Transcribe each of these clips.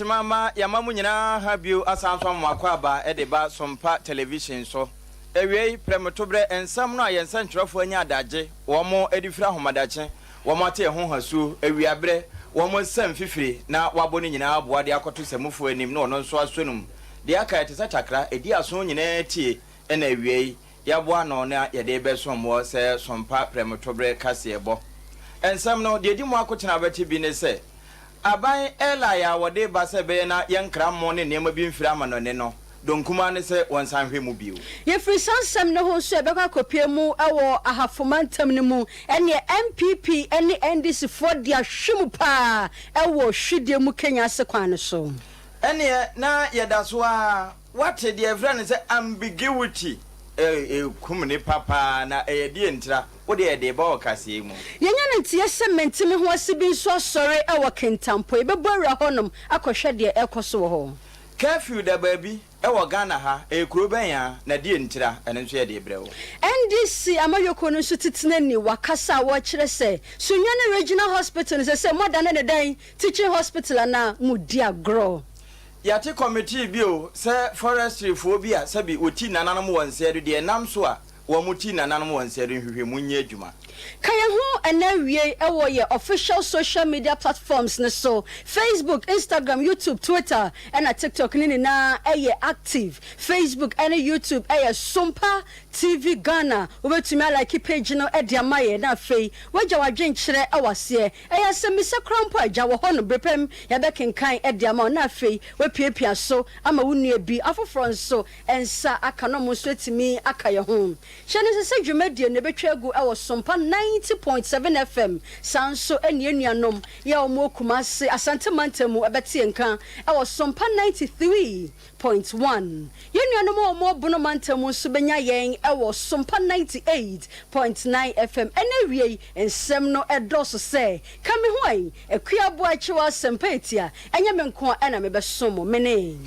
Adekyema mma yɛama mo nyinaa ha bio asan nso ama mo akwaaba de ba Sompa Television so. Awiei, prɛmtoberɛ nsɛm no a yɛn nsɛntwerɛfoɔ anya adagye wɔn de firi ahomadakye, wɔn ate ɛho hasuo, awiaberɛ, wɔn nsa mfifire na wɔabɔ ne nyinaa aboa de akɔto samufoɔ anim na ɔno nso asɔ no mu. Deɛ aka ɛte sɛ takra, ɛdi aso nyinaa tie na awiei yɛaboa ano na yɛde rebɛsom woɔ sɛ Sompa prɛmtoberɛ kaseɛbɔ. Nsɛm no, deɛ ɛdi mu akotena a wobɛte bi ne sɛ, Aban Eli a wɔde ba sɛ ɛbɛyɛ na yɛnkra mmo ne nneɛma bi mfiri amanɔne no, dɔn kumaa ne sɛ wɔnsan nhwɛ mu bio. Yɛfiri saa nsɛm no ho nso yɛbɛkɔ akɔpue mu wɔ Ahafo mantam no mu. Ɛneɛ NPP ne NDC foɔ de ahwe mu paa wɔ hwidie mu Kenya ase kwan no so. Ɛneɛ na yɛda so ara Woate deɛ yɛfrɛ no sɛ ambiguity? Ɛkum nnipa paa, na ɛyɛ deɛ ntira? Wo deɛ yɛde reba wɔ kaseɛ mu. Yɛnya no nteɛ sɛ mente-me-ho-ase bi nso asɔre wɔ Kintampo. Yɛbɛbɔ awura hɔnom akɔhwɛ deɛ ɛrekɔ so wɔ hɔ. Curfew da baabi wɔ Ghana ha, ɛyɛ kuro bɛn a, na deɛ ntira? Ɛno nso yɛde rebrɛ wo. NDC amanyɔkuo no nso titenani wakasa a wɔrekyerɛ sɛ Sunyani Regional Hospital no sɛsɛ moadane no dɛn? Teaching Hospital anaa? Modi agorɔ. Yɛate kɔmitii bio sɛ forestryfoɔ bi a sɛbi wɔti nananom wɔ nsɛɛ do deɛ ɛnam so a wɔn ti nananom wɔ nsɛɛ do nhwehwɛmu nyɛ adwuma. Ka yɛn ho ɛnnɛ awiei wɔ yɛ official social media platforms no so, Facebook, Instagram, YouTube, Twitter ɛna TikTok ne nyinaa yɛ active. Facebook ɛne YouTube yɛ Sompa TV Ghana. Wobɛtumi a like page no de ama yɛn na afei woagya w'adwenkyerɛ wɔ aseɛ. Ɛyɛ asɛmmisa koraa mpo a, gya wɔ hɔ no, bere pa mu yɛbɛkenkan de ama wo, na afei woapiapia so ama wo nua bi. Afoforɔ nso nsa aka na wɔn nso atumi aka yɛn ho. Hyɛ no nso sɛ dwumadie no yɛbɛtwa agu wɔ Sompa 90.7 FM. Saa nso na yɛn nuanom yɛ a wɔwɔ Kumasi, Asante mantam mu bɛte yɛn nka wɔ Sompa 93.1. Yɛn nuanom a wɔwɔ Bono mantam mu nso bɛnya yɛn wɔ Sompa 98.9 FM. Ɛnnɛ awiei nsɛm no dɔɔso sɛ, Ka me ho ɛ, Akua Boakye wɔ asɛmpa etia, ɛnyɛ me nko ara na mebɛsom mo, mene.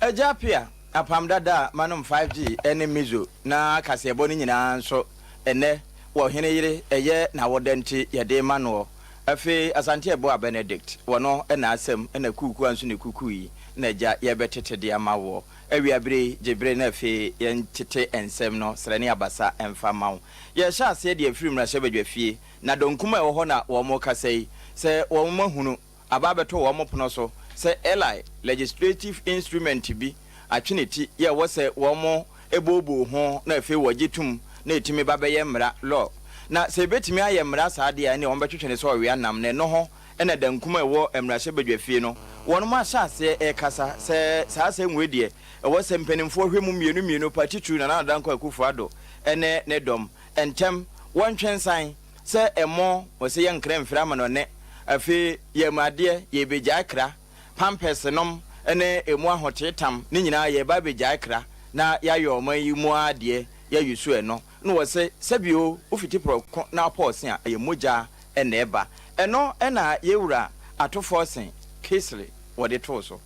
Agya Appiah, Apam Dada a manom 5G ne Mizo na kaseɛbɔ no nyinaa nso ɛnnɛ wɔ hene yere ɛyɛ n'awoda nti yɛde rema noɔ. Afei Asante Ɛboa Benedict wɔ no na asɛm na kuukua nso ne kuku yi na agya yɛbɛtete de ama woɔ. Awia bere yi gye bere na afei yɛntete nsɛm no srɛ ne abasa mfa mma wo. Yɛrehyɛ aseɛ de afiri mmarahyɛbadwafie na dɔnkum a ɛwɔ hɔ na wɔrekasa yi sɛ wɔahunu aba abɛto wɔn pono so sɛ Eli, legislative instrument bi, atwe ne ti yɛ ɛwɔ sɛ wɔn booboo ho na afei wɔgye tom na ɛtumi ba bɛyɛ mmara, law. Na sɛ ɛbɛtumi ayɛ mmara saa deɛ a ɛnneɛ wɔbɛtwetwe no sɛ ɔwea nam na ɛno ho na dankum a ɛwɔ mmarahyɛbadwafie no wɔnom ahyɛ aseɛ rekasa sɛ saa asɛm wei deɛ ɛwɔ sɛ mpanimfoɔ hwɛ mu mmienu mmienu pa titiriw Nana Addo Dankwa Akufo Addo ne ne dɔm ntɛm wɔntwe nsan sɛ ɛmɔ wɔ sɛ yɛnkra mfiri amanɔne afei yɛn mu adeɛ yɛrebɛgyae kra pampers nom ne ɛmu ahoteetam ne nyinaa yɛreba abɛgyae kra na yɛayɛ ɔman yi mu ara deɛ yɛayusu ɛno na wɔ se sɛbio wofiti prɔko na wopɔ ɔse a ɛyɛ mogya na ɛba ɛno na yɛwura Ato Forson Kisle wɔde too so.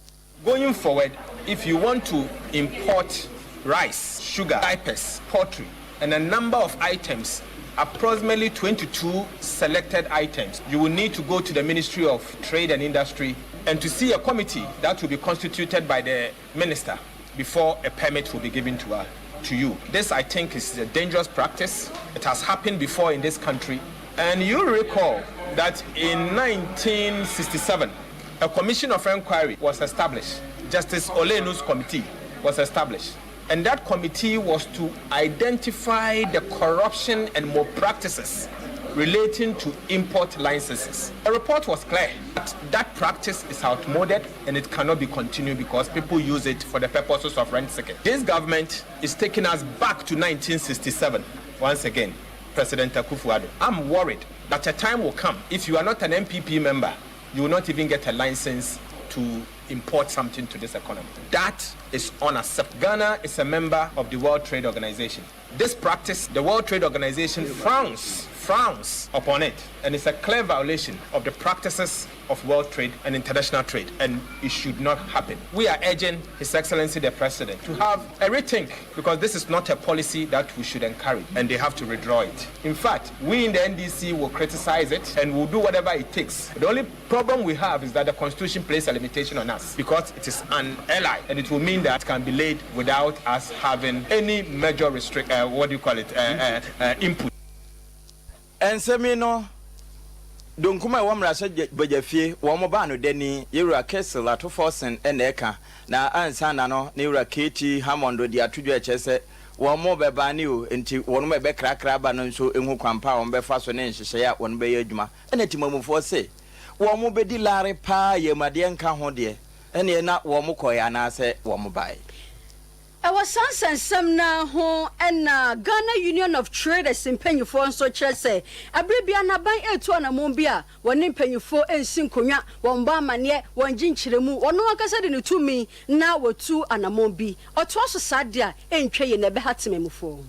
Going forward, if you want to import rice, sugar, diapers, poultry, and a number of items, approximately 22 selected items, you will need to go to the Ministry of Trade and Industry and to see a committee that will be constituted by the minister before a permit will be given to, to you. This, I think, is a dangerous practice. It has happened before in this country. And you recall that in 1967, a commission of inquiry was established. Justice Ollenu's committee was established. And that committee was to identify the corruption and malpractices relating to import licenses. The report was clear that that practice is outmoded and it cannot be continued because people use it for the purposes of rent seeking. This government is taking us back to 1967 once again. President Akufo-Addo. I'm worried that a time will come, if you are not an NPP member, you will not even get a license to import something to this economy. That is unacceptable. Ghana is a member of the World Trade Organization. This practice, the World Trade Organization frowns. frowns upon it, and it's a clear violation of the practices of world trade and international trade, and it should not happen. We are urging His Excellency the President to have a rethink because this is not a policy that we should encourage, and they have to withdraw it. In fact, we in the NDC will criticize it and will do whatever it takes. The only problem we have is that the Constitution places a limitation on us because it is an ally, and it will mean that it can be laid without us having any major restrict, what do you call it, input. Nsɛm yi no, donkum a ɛwɔ mmarahyɛ badwafie wɔn baa no dani yɛwura Cassiel Ato Forson na ɛka na ansa na no ne yɛwura KT Hammond de ato dwa ɛkyerɛ sɛ wɔn mo bɛba ne o nti wɔn mo ɛbɛkrakra aba no nso ehu kwan pa a wɔn bɛfa so ne nhyehyɛeɛ a wɔn bɛyɛ adwuma. Ɛna timamufoɔ se wɔn mo bɛdi laare paa yɛmuadeɛ nka ho deɛ ɛneɛ na wɔn mo kɔɛ anaasɛ wɔn mo baeɛ. Ɛwɔ saa nsɛnsɛm no ara ho na Ghana Union of Traders mpanyinfoɔ nso kyerɛ sɛ ɛberɛ biara no aban retu anamɔn bi a wɔne mpanyinfoɔ nsi nkonnwa, wɔmmɔ amaneɛ, wɔngye nkyerɛmu, wɔno ankasa de ne tumi na wɔtu anamɔn bi. Ɔtoa so saa deɛ a ɛntwa yie na ɛbɛha temamufoɔ.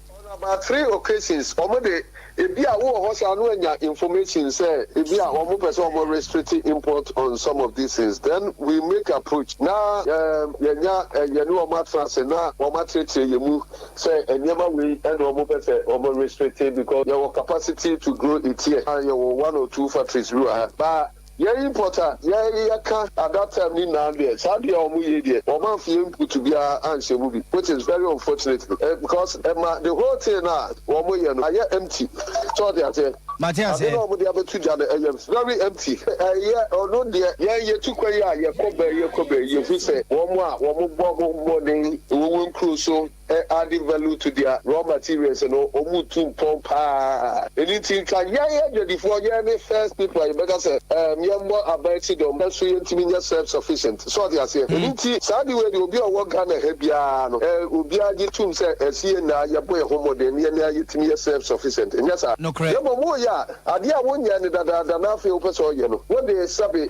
On about three occasions wɔn de ebi a wowɔ hɔ saa no anya information sɛ ebi a wɔn pɛ sɛ wɔn restrict import on some of these things, then we make approach na yɛnya yɛne wɔn atena ase na wɔn akyerɛkyerɛ yɛn mu sɛ nneɛma wei ɛna wɔn pɛ sɛ wɔn restrict because yɛwɔ capacity to grow it here. Yɛwɔ one or two factories bi wɔ ha but yɛn import a yɛn yɛka at that time ni nyinaa deɛ, saa deɛ a wɔn yɛ deɛ, wɔn amfa yɛn input biara anhyɛ mu bi, which is very unfortunate because ɛma the whole thing na wɔn yɛ no ayɛ empty. Sɛ ɔde aseɛ Mate ade aseɛ. Na wɔn de abɛto gya no ɛyɛ very empty. Ɛyɛ ɔno deɛ, yɛn yɛtu kwan yi a yɛkɔ bɛɛ yɛkɔ bɛɛ, yɛhu sɛ wɔn a wɔn bɔ ho mmɔden wɔ wɔn nkuro so add value to their raw materials no, wɔn tu mpɔn paa. Ɛni nti nka yɛn adwadifoɔ, yɛn ne first people a yɛbɛka sɛ yɛmmɔ aban akyi dɔm ɛso yɛntumi nyɛ self sufficient. So ɔde aseɛ, ɛni nti saa de wei de, obi a ɔwɔ Ghana ha biara no, obiara gye tum sɛ ɛsi yɛn nyinaa yɛbɔ yɛn ho mmɔden ne yɛn nyinaa yɛtumi yɛ self sufficient. Nyɛ saa? Nokorɛ. Na mmom woyɛ a, adeɛ a wonyɛ no dadaada na afei wopɛ sɛ ɔyɛ no, wode sɛbe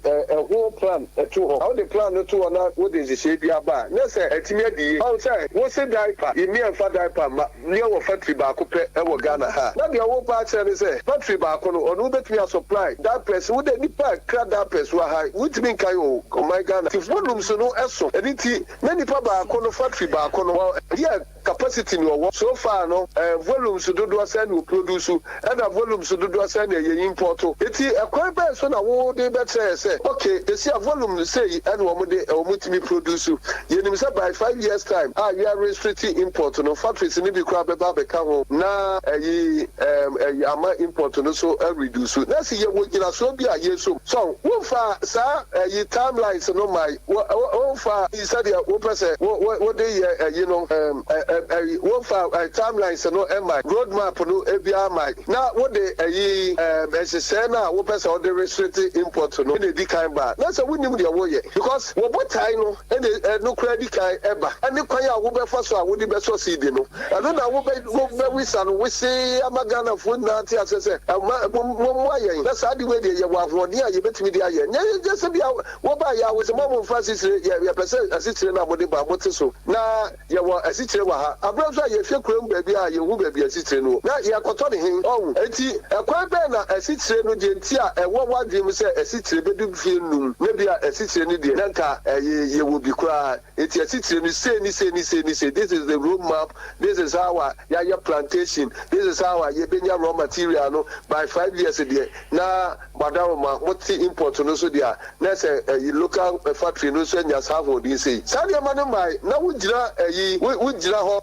ɛho plan to hɔ. Na wode plan no to hɔ na wode nhyehyɛe bi aba a, na sɛ atumi adi yie. Ɔhu sɛ wose diaper, yɛnni ɛmfa diaper mma, ne yɛwɔ factory baako pɛ wɔ Ghana ha a, na deɛ worepɛ akyerɛ ne sɛ factory baako no, ɔno wobɛtumi asupply diapers. Wode nnipa a ɛkra diapers wɔ ha, wontumi nkan o, ɔman Ghana nti volumes no so. Ɛno nti na nipa baako no, factory baako no, wɔ yɛ capacity ni ɔwɔ so far no, volumes dodoɔ sɛn na ɔproduce, ɛna volumes dodoɔ sɛn na ɛyɛ import? Eti ɛkwan bɛn so na wode bɛkyerɛ yɛ sɛ okay, esi a volume sei ɛna wɔn de wɔn tumi produce? Yɛnim sɛ by 5 years time a yɛ restrict import no, factories no bi koraa bɛba abɛka ho na ɛyi ɛyi ama import no so reduce. Na si yɛwɔ gyinasoɔ bi a yɛsom so, womfa saa ɛyi timelines no ma womfa sɛdeɛ wopɛ sɛ wode yɛ ɛyi no, ɛyi womfa timelines no ma, road map no ebiara ma, na wode ɛyi nhyehyɛe no a wopɛ sɛ wode restrict import no na edi kan ba, na sɛ wonim deɛ woyɛ because wɔbɔ tae no ɛna ɛno koraa di kan ɛba ɛne kwan a wobɛfa so a wode bɛsɔ seed no, ɛno na wobɛwisa no wesee ama Ghanafoɔ nyinaa te ase sɛ ɛma mommoa yɛn na saa de wei deɛ, yɛwɔ ahoɔden a yɛbɛtumi de ayɛ. Nyɛ nyɛ sɛ bia wɔba yɛ a wo sɛ mo momfa asikyire, yɛpɛ sɛ asikyire no a mode ba mote so na yɛwɔ asikyire wɔ ha, aberɛ nso a yɛhwɛ kurom baabi a yɛhu baabi asikyire no wɔ na yɛkɔtɔ ne he ɔhu. Enti ɛkwan bɛn na asikyire no deɛ nti a ɛwɔ w'adwene mu sɛ asikyire bɛdu fie 5 na bi a asikyire no deɛ na nka ɛyɛ yɛwɔ bi koraa? Enti asikyire no sei ne sei ne sei ne sei, this is the road map, this is how a yɛayɛ plantation, this is how a yɛbɛnya raw material no by 5 years deɛ, na badaroma mote import no so deɛ a, na sɛ ɛyi local factory no nso anya saa ahoɔden sei. Saa nneɛma no mmae na wogyina ɛyi wogyina hɔ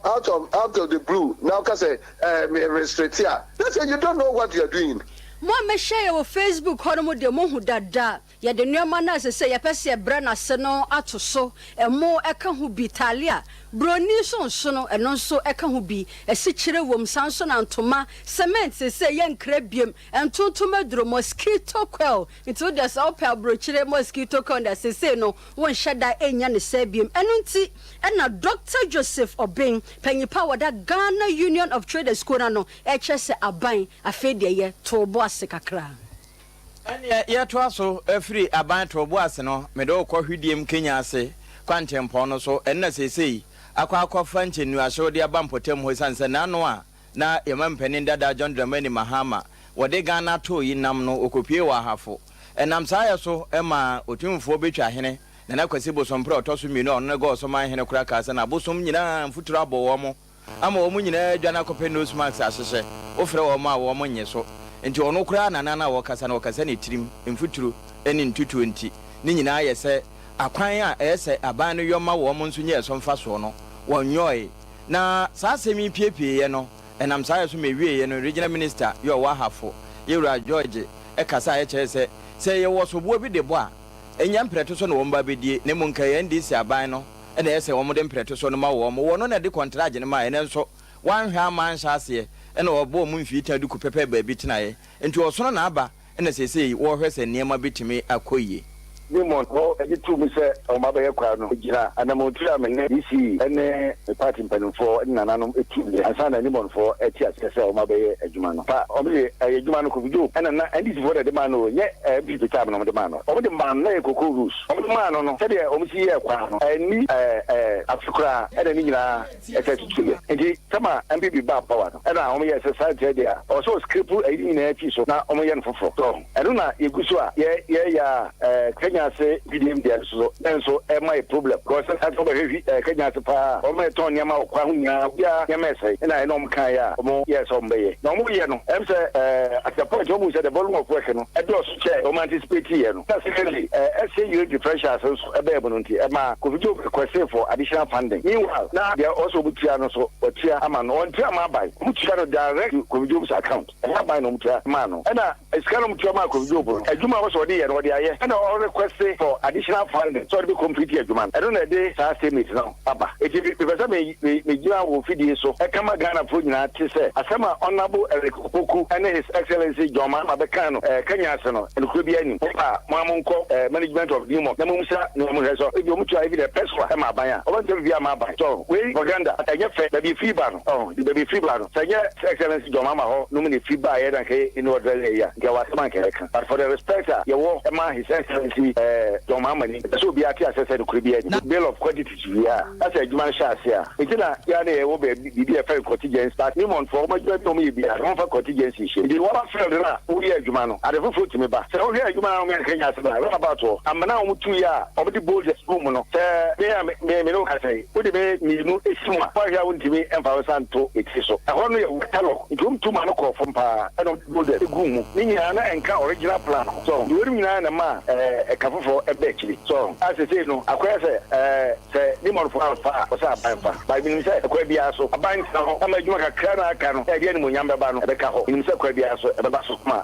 out of the blue na woka sɛ me restrict a, na sɛ you don't know what you are doing. Mo a mɛhyɛ yɛ wɔ Facebook hɔ no mu deɛ, mohu dada yɛde nneɛma no a ɛsɛ sɛ yɛpɛ sɛ yɛbrɛ no ase no ato so. Ɛmo ɛka ho bi, talia buroni nso nso no, ɛno nso ɛka ho bi, asikyire wom saa nso, na ntoma, cement sɛ yɛnkra biem, ntontom aduro, mosquito coil. Nti wode sɛ wopɛ aburokyire mosquito coil na sesei no wonhyɛ da ɛnya ne sɛ biem. Ɛno nti ɛna Dr Joseph Obeng, panyipa a wɔda Ghana Union of Traders kuo no ano, ɛkyerɛ sɛ aban afei deɛ yɛ too bo ase kakra. Ɛneɛ yɛtoa so afiri aban toobo ase no, mede wokɔ Hwidiem Kenya ase kwantempɔn no so. Ɛnna seesei akɔ akɔfa nkyɛnnuahyew de aba mpɔtam hɔ ɛsiane sɛ n'ano a na yɛn mampanin dada John Dramani Mahama wɔde Ghana too yi nam no wɔkɔpue wɔ Ahafo. Ɛnam saa yɛ so ma Otumfoɔ Betwa hene Nana Kwasi Bosomprɛ a ɔtɔ so mmienu a ɔno ne Gɔɔso man hene koraa kaa sɛ n'abosom nyinaa mfuturo abɔ wɔn ama wɔn nyinaa adwane akɔpɛ nose mask ahyehyɛ, wofrɛ wɔn a wɔn nnye so. Nti ɔno koraa Nana no a ɔkasa no ɔkasa ne tirim, mfuturo ne ntutuo nti. Ne nyinaa yɛ sɛ akwan a ɛyɛ sɛ aban no yɔ ma wɔn nso nya ɛso mfasoɔ no, wɔnyɔe. Na saa asɛm yi piepieeɛ no, ɛnam saa yɛ so ma ɛwieeɛ no, Regional Minister yɛ ɔwɔ Ahafo, Yɛwura George kasaeɛ kyerɛɛ sɛ, sɛ yɛwɔ soboɔ bi de bɔ a, ɛnyɛ mprɛtoso na wɔn ba bɛdie, na mmom nka ɛyɛ NDC aban no na ɛyɛ sɛ wɔde mprɛtoso no ma wɔn. Wɔn na ɛde kɔntragye no maeɛ, nanso wɔanhwɛ amma anhyɛ aseɛ na wɔbɔɔ mu mfii tan duku pɛpɛɛ baabi tenaeɛ. Nti ɔsono n'aba na seesei wɔrehwɛ sɛ nneɛma bɛtumi akɔ yie. Newmont hɔ gye too mu sɛ wɔn abɛyɛ kwan no gyina anammɔntuo a me ne DC ne me party mpanimfoɔ ne nananom tuiɛ ansa na Newmontfoɔ te aseɛ sɛ wɔn abɛyɛ adwuma no. Pa wɔn de ɛyɛ adwuma no Kofi Job ɛna na NDC foɔ na ɛde maa no o, nyɛ NPP time na wɔn de maa no. Wɔn de maa no na ɛyɛ cocoa rules. Wɔn de maa no no sɛdeɛ wɔn si yɛɛ kwan no anni afe koraa ɛna ne nyinaa ɛsɛ tutuiɛ. Nti sɛma NPP baa power no ɛna wɔn yɛɛ sɛ saa nkyerɛ deɛ a ɔwɔ sɛ ɔscrape ayi ne nyinaa fi so na wɔn yɛ no foforɔ. So ɛno na yɛgu so a yɛ yɛyɛ a ɛɛ Kenya ase PDM deɛ no so so nso ɛma yɛ problem because sɛ sɛ wɔbɛhwɛ hwi ɛɛ Kenya ase paa a wɔn ɛtɔn nneɛma wɔ kwan ho nyinaa obiara nneɛma ɛsɛe ɛna ɛna wɔn kan yɛ a wɔn yɛɛ sɛ wɔn bɛyɛ na wɔn yɛ no ɛm sɛ ɛɛ at the point wɔn hu sɛ the volume of work no ɛdɔɔso kyɛ wɔn anticipate yɛ no. Na secondly ɛɛ exchange rate differentials nso ɛbɛɛ mu no nti ɛmaa Kofi Job requested for additional funding. Meanwhile na deɛ ɔwɔ sɛ wɔn tua no nso wɔatua ama no. Wɔntua amma aban, wɔn tua no direct to Kofi Job's account. Ɛnyɛ aban na wɔn tua maa no. Ɛna sika no wɔn tua maa Kofi Job no, adwuma a ɔwɔ sɛ ɔde yɛ no ɔde ayɛ. Ɛna ɔ request for additional funding sɛ ɔde bɛ complete adwuma no. Ɛno na ɛde saa stalemate no aba. Enti mepɛ sɛ me me megyina wɔ fidie so ɛka ma Ghanafoɔ nyinaa te sɛ asɛm a Honourable Eric Opoku ne His Excellency John Mahama bɛkaa no ɛɛ Kenya ase no, nokorɛ biara nnim. Moba a, mo ara monkɔ ɛɛ management of Newmont na mommisa na monhwɛ sɛ ebi wɔn tua even a pesewa ma aban a, wɔbɛntua biribiara mma aban. So wei propaganda, ɛnyɛ fɛ. Baabi efiri ba no, ɔho, de baabi efiri ba no, sɛ ɛnyɛ His Excellency John Mahama hɔ nom na efiri baeɛ na nka yɛnni ɔdrɛ ne ayi a, nka yɛwɔ asɛm a nka yɛka. But for the respect a yɛwɔ ma His Excellency ɛɛ John Mahama ni, ɛsɛ sɛ obiara te aseɛ sɛ nokorɛ biara nnim. Bill of quantities wie a, na sɛ adwuma no hyɛ ase a, nti na yɛn a na yɛwɔ baabi biribi a yɛfrɛ no contingency, but Newmont foɔ wɔn adwuma bi a wɔyɛ biara no wɔmfa contingency nhyɛ mu. Nti wɔba field no a woyɛ adwuma no, ade foforɔ tumi ba. Sɛ wohwɛ adwuma no a wɔyɛ no Kenya ase no a, roundabout hɔ, amena a wɔtuiɛ a wɔde boulders guu mu no, sɛ me a me me ne wo kasa yi, wode me mmienu si mu a, woanhwɛ a wontumi mfa wo nsa nto etiri so. Ɛhɔ no yɛ waterlog, nti wɔtu ma no kɔɔ fam paa ɛna wɔde boulders guu mu. Ne nyinaa na ɛnka original plan ho. So nti weinom nyinaa na ɛmaa ɛka foforɔ baa akyiri. So a seesei no akɔyɛ sɛ sɛ Demon foɔ amfa a ɔsɛ aban fa. But menim sɛ ɛkwan biara so aban ntena hɔ ama adwuma kakra no a aka no a ɛde animuonyam bɛba no ɛbɛka hɔ. Menim sɛ kwan biara so ɛbɛba so ma.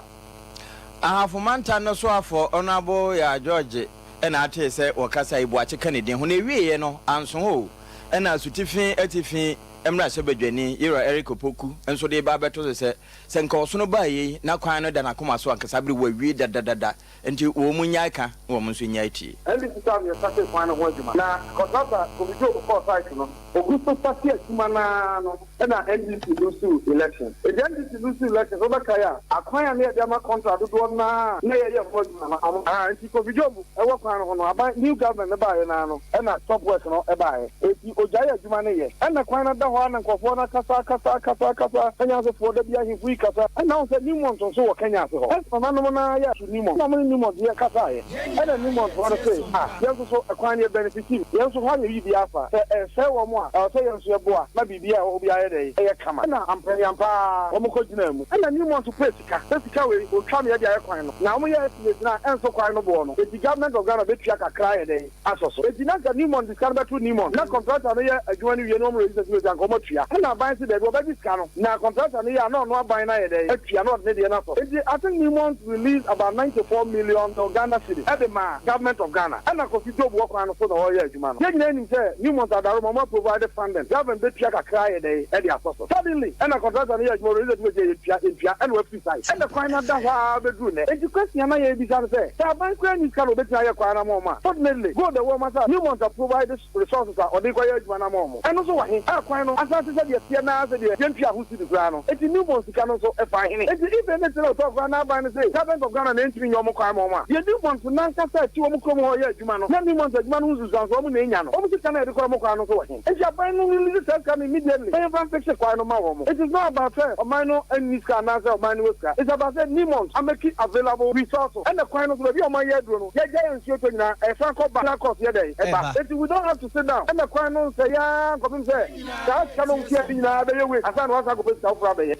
Ahafo mantam no soafoɔ Honourable Yaa George na atee sɛ wɔkasa yi Boakye ka ne din ho na ɛwieɛ no anso hɔ o ɛna Asutifi Atifi mmarahyɛbadwani Yerah Eric Opoku nso de reba abɛto so sɛ sɛ nka ɔsono baa yei na kwan no da n'akoma so anka saa bere wawie dadadada nti wɔn nnyae ka na wɔn nso nnyae tie. NDC staff yɛ startee kwan no ho adwuma na contractor Kofi Job kɔɔ site no ogu so startee adwuma no ara no na NDC loosuu election. Enti NDC loosuu elections wobɛkae a akwan a na yɛde ama contract dodoɔ no ara a na yɛyɛ ho adwuma no wɔn Ahaa nti Kofi Job wɔ kwan no ho no aban new government no baeɛ no ara no na stop work no baeɛ. Enti ogyae adwuma no yɛ. Ɛna kwan no da hɔ ara na nkurɔfoɔ no akasa akasa akasa akasa, Kenyasefoɔ da bi ahemfo yi kasa. Ɛna wohu sɛ Newmont nso wɔ Kenya ase hɔ. Ɛna nananom no ara yɛ to Newmont. Ɛna wɔne Newmont yɛ kasaeɛ. Ɛna Newmont foɔ no se, ah, yɛn nso so ɛkwan no yɛ benefiti mu. Yɛn nso hɔ a yɛyi bi afa. Sɛ ɛresɛe wɔn a, ɛwɔ sɛ yɛn nso yɛboa ma biribi a ɛwɔ hɔ biara yɛ dɛn? Ɛyɛ kama. Ɛna ampaniampa ara wɔkɔ gyinaa mu. Ɛna Newmont pɛɛ sika sɛ sika wei wɔtwa me de ayɛ kwan no. Na wɔyɛɛ estimate no a ɛnso kwan no boɔ no. Enti Government of Ghana bɛtua kakra ayɛ dɛn? asɔ so. Enti na anka Newmont de sika no bɛto Newmont, na kɔntrata no yɛ adwuma no wie na wɔn register sɛ anka wɔn atua. Ɛna aban se daabi wɔbɛgye sika no, na kɔntrata no yɛ a na ɔno aban no ayɛ dɛn atua na ɔde ne deɛ no asɔ so. Enti I think Newmont released about 94 million Ghana cedis ɛde maa government of Ghana. Ɛna Kofi Job wɔ kwan no so na ɔreyɛ adwuma no. Yɛn nyinaa nim sɛ Newmont Adaroma wɔn a provide funding, government bɛtua kakra ayɛ dɛn ɛde asɔ so. Suddenly ɛna contractor no yɛ adwuma ɔrelease adwuma gye yɛntua yɛntua ɛna wafiri site. Ɛna kwan no ada hɔ ara bɛduru nnɛ. Enti question a na yɛrebisa ne sɛ, sɛ aban koraa nni sika na wɔbɛtumi ayɛ kwan no ama wɔn a, fortunately gold a ɛwɔ wɔn asa Newmont a provide resources a ɔde rekɔyɛ adwuma no ama wɔn. Ɛno nso wɔ he? A kwan no. no asan te sɛ deɛ ɛteɛ no ara sɛ deɛ yɛntua ho sidi koraa no. Enti Newmont sika no nso ɛfaa hene? Enti if anything at all koraa na aban no se Government of Ghana na ɛntumi nyɛ wɔn kwan ma wɔn a, deɛ Newmont no ankasa ɛte wɔn kurom hɔ reyɛ adwuma no na Newmont adwuma no ho nsunsuansoɔ wɔn na ɛnya no, wɔn sika no a yɛde kɔ wɔn kwan no nso wɔ he? Enti aban no release saa sika no immediately na yɛmfa mfixe kwan no ma wɔn. It is not about sɛ ɔman no nni sika anaasɛ ɔman no wɔ sika, it's about sɛ Newmont amake available resources ɛna kwan no nso baabi a wɔayɛ aduro no yɛgyae a nsuo tɔ nyinaa ɛsan kɔ ba na course yɛ dɛn ɛba. Enti we don't have to sit down ɛna kwan no nsɛe ara nkɔpem sɛ saa sika no ntua no nyinaa bɛyɛ waste ansa na wɔasan akɔpɛ sika foforɔ abɛyɛ.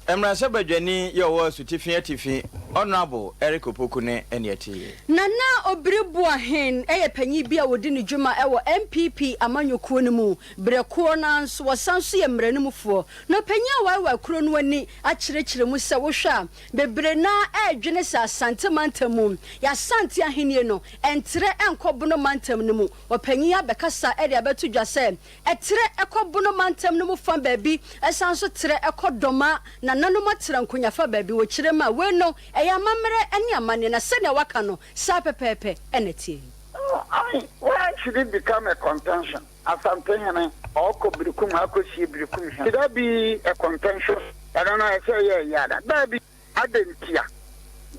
Mmarahyɛbadwani yɛ ɔwɔ Asutifi Atifi, Honourable Eric Opoku ne ɛne ɛte yie. Nana Obiri Boahen yɛ panyin bi a ɔdi ne dwuma wɔ NPP amanyɔkuo no mu berɛ korɔ no ara nso ɔsan nso yɛ mmaranim-foɔ. Na ɔpanyin a waewae kuro no ani akyerɛkyerɛ mu sɛ wohwɛ a bebree no ara redwene sɛ Asante mantam mu yɛ Asante ahennie no ɛntrɛ nkɔ Bono mantam no mu. Ɔpanyin yi abɛkasa de abɛto dwa sɛ Ɛtrɛ kɔ Bono mantam no mu fa baabi, ɛsan nso trɛ kɔ Dɔma nananom atra nkonya fa baabi. Wɔ kyerɛ mu a, wei no, ɛyɛ amammerɛ ne amanneɛ, na sɛnea wɔaka no, saa pɛpɛɛpɛ na ɛteɛ. Ae, why should it become a contention? Asantehene ɔɔkɔ Berekum akɔsie Berekum hene, should that be a contentious? Ɛno no ɛsɛ ɛyɛ ɛyɛ ana? Daabi. Adɛn ntia?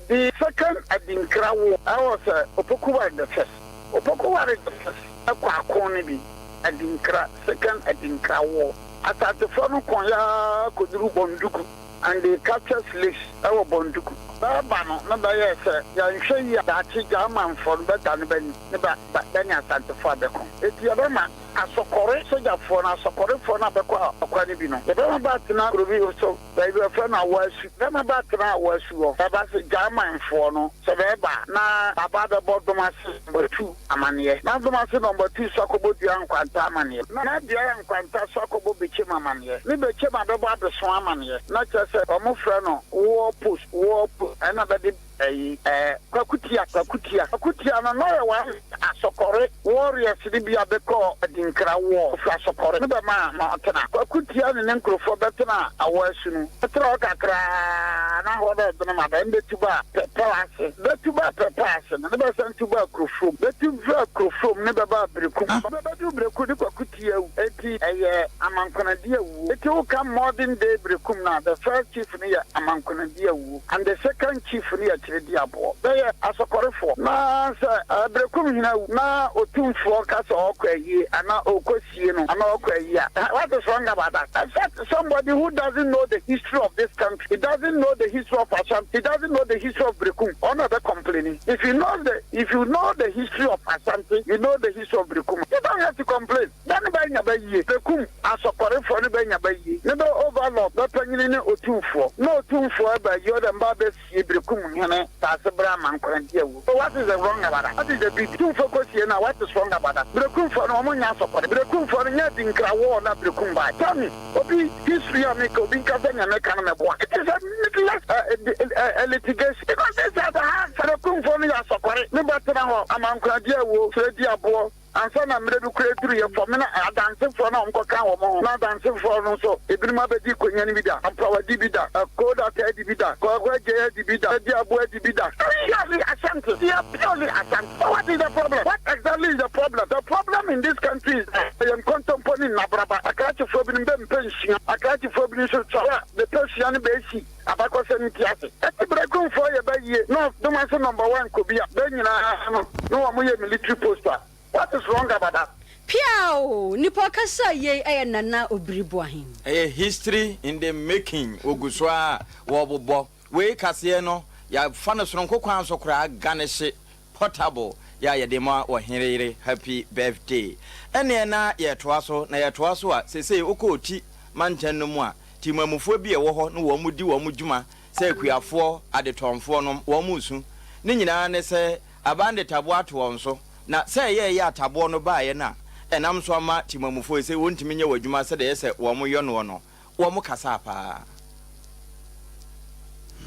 The second Adinkra war ɛwɔ sɛ Opoku ware the first. Opoku ware the first ɛkɔ ako no bi, Adinkra, second Adinkra war. Asantefoɔ no ko yaa kɔduru Bɔnduku and they captured slaves ɛwɔ Bɔnduku. Bɛɛba no ne bɛyɛɛ sɛ yɛanhwɛ yie a daakye Germanfoɔ no bɛdane bɛ ne bɛ bɛ ne Asantefoɔ abɛko. Enti yɛbɛma Asɔkɔre sogyafoɔ no, Asɔkɔrefoɔ no abɛkɔ akwa no bi no, yɛbɛma bɛatena kuro bi so. Baabi a wɔfrɛ no Awasu. Bɛma bɛatena Awasu hɔ. Ɛba sɛ Germanfoɔ no, sɛ bɛɛba a, na bɛaba abɛbɔ Domase Nɔmba Tu amaneɛ. Na Domase Nɔmba Tu so akɔbɔ Dua Nkwanta amaneɛ. Na Dua Nkwanta so akɔbɔ Bekyem amaneɛ. Ne Bekyem abɛbɔ Abeso amaneɛ. Na kyerɛ sɛ wɔfrɛ no War Post, War Post. Ɛna bɛde. Ɛyi ɛɛ Kwaku Tia, Kwaku Tia. Kwaku Tia no na ɔyɛ one Asɔkɔre warriors no bi a bɛkɔɔ Adinkra war ɔfiri Asɔkɔre no bɛmaa no ɔtena. Kwaku Tia ne ne nkurɔfoɔ bɛtenaa Awoasu no. Bɛtena hɔ kakraa na hɔ dɛ dene ma bɛn bɛtu baa Pɛpɛw ase. Bɛtu baa Pɛpɛw ase no ne bɛsan tu baa Kurofurom. Bɛtu faa Kurofurom ne bɛbaa Berekum. Bɛbɛduru Berekum ne Kwaku Tia awu. Enti ɛyɛ Amankonadi awuo. Enti woka modern day Berekum no a, the first chief no yɛ Amankonadi awuo. And the second chief no yɛ Kyerediaboɔ. Bɛyɛ asɔkɔrefoɔ. Na sɛ Berekum hene awu na otumfoɔ ka sɛ ɔɔkɔ ayie anaa ɔɔkɔ sie no anaa ɔɔkɔ ayie a, what is wrong about that? Except somebody who doesn't know the history of this country, he doesn't know the history of Ashanti, he doesn't know the history of Berekum, ɔno na ɔbɛ complaini. If you know the, if you know the history of Ashanti, you know the history of Berekum, you don't have to complain. Bɛ ne bɛ nya bɛ yie. Bekum asɔkɔrefoɔ ne bɛ nya bɛ yie. Ne bɛ overlord bɛ panyini ne otumfoɔ. Ne otumfoɔ ɛbɛ yi ɔdɛ mba bɛ sie Berekum hene saase berɛ ama nkwa di awu. So what is the wrong about that? What is the big tumfoɔ kɔ sie no a what is wrong about that? Berekumfoɔ no wɔn nyɛ asɔkɔre. Berekumfoɔ no nyɛ adinkra war na Berekum bae. Tell me obi history a meka obi nka sɛ nea meka no mɛboa. It is a needless uh, litigation because this are the house. Berekumfoɔ no yɛ asɔkɔre. Ne bɛ tena hɔ ama nkwa di awuo, srɛ di aboɔ. Ansa na mmerɛ bi koraa aduru, yɛfɔme na adansefoɔ no a wɔkɔkaa wɔn ho, na adansefoɔ no nso, ebinom abɛdi Konyan bi da, Ampaw adi bi da, Koodata adi bi da, Kwaku Adjei adi bi da, Adi Aboah adi bi da. Purely Ashanti, they are purely Ashanti. So what is the problem? What exactly is the problem? The problem in this country is that ɛyɛ nkontompo ne nnabraba. Akrakyefoɔ binom bɛmpɛ nsua, akrakyefoɔ binom nso sɔre a bɛpɛ sua no bɛsi abakɔsɛm nti ase. Ɛte Berekumfoɔ yɛ bɛ yie na ɔdoma nso number one kɔbi a bɛ nyinaa no na wɔn yɛ military post a what is wrong about that? Piaaww! Nipa ɔkasa yei yɛ Nana Obiri Boahen. Ɛyɛ history in the making, wɔgu so ara wɔbobɔ. Wei kaseɛ no yɛafa no sononko kwan so koraa, Ganehye portable yɛ a yɛde ma ɔhene yere happy birthday. Ɛneɛ na yɛtoa so, na yɛtoa so a seesei wokɔ Oti mantam no mu a, Temanmufoɔ bi a ɛwɔ hɔ no wɔn di wɔn dwuma sɛ akuafoɔ, adetɔnfoɔ nom, wɔn resu. Ne nyinaa ne sɛ aban de taboɔ ato wɔn so, na sɛ ɛyɛɛyɛ a taboɔ no baeɛ no a ɛnam so ama temanmufoɔ yi sɛ wɔntumi nyɛ wɔn adwuma sɛdeɛ ɛyɛ sɛ wɔn yɔ noɔ no, wɔn kasaa paa.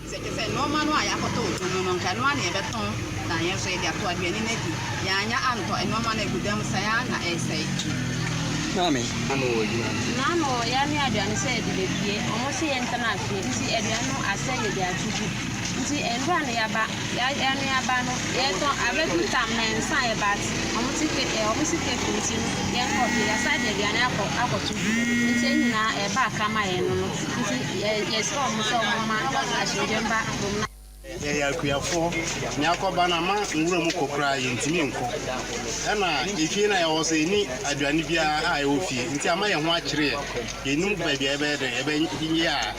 Sɛ kyerɛ sɛ nnoɔma no a yɛakɔtɔ wɔ dwom mu no, nka ɛno ara na yɛbɛtɔn na yɛn nso yɛde ato aduane no adi. Yɛannya antɔ nnoɔma no agu dan mu sɛe ara na ɛresɛe. Maame. Ano wɔ adwuma no. Naano yɛanoa aduane sɛ yɛde bɛpie, ɔmo se yɛntena fie nti aduane no asɛe yɛde ato gu. Nti ndura no yaba yɛanoa aba no yɛtɔn abedu tam na nsa yɛ but ɔmo te ke ɛ ɔmo si kefu nti no yɛnkɔ fie yɛasan de aduane akɔ akɔto gu nti yɛn nyinaa ɛba akra ma yɛn no no nti yɛ yɛsrɛ ɔmo sɛ ɔmo ma asomdwe mba kurom na. Yɛyɛ akuafoɔ, nea akɔba no ama nwura mu kɔ koraa yɛntumi nkɔ. Ɛna efie no a yɛwɔ nso yɛnni aduane biara a ɛwɔ fie nti ama yɛn ho akyere yɛn. Yɛnnim baabi a yɛbɛyɛ dɛn, yɛbɛyɛ a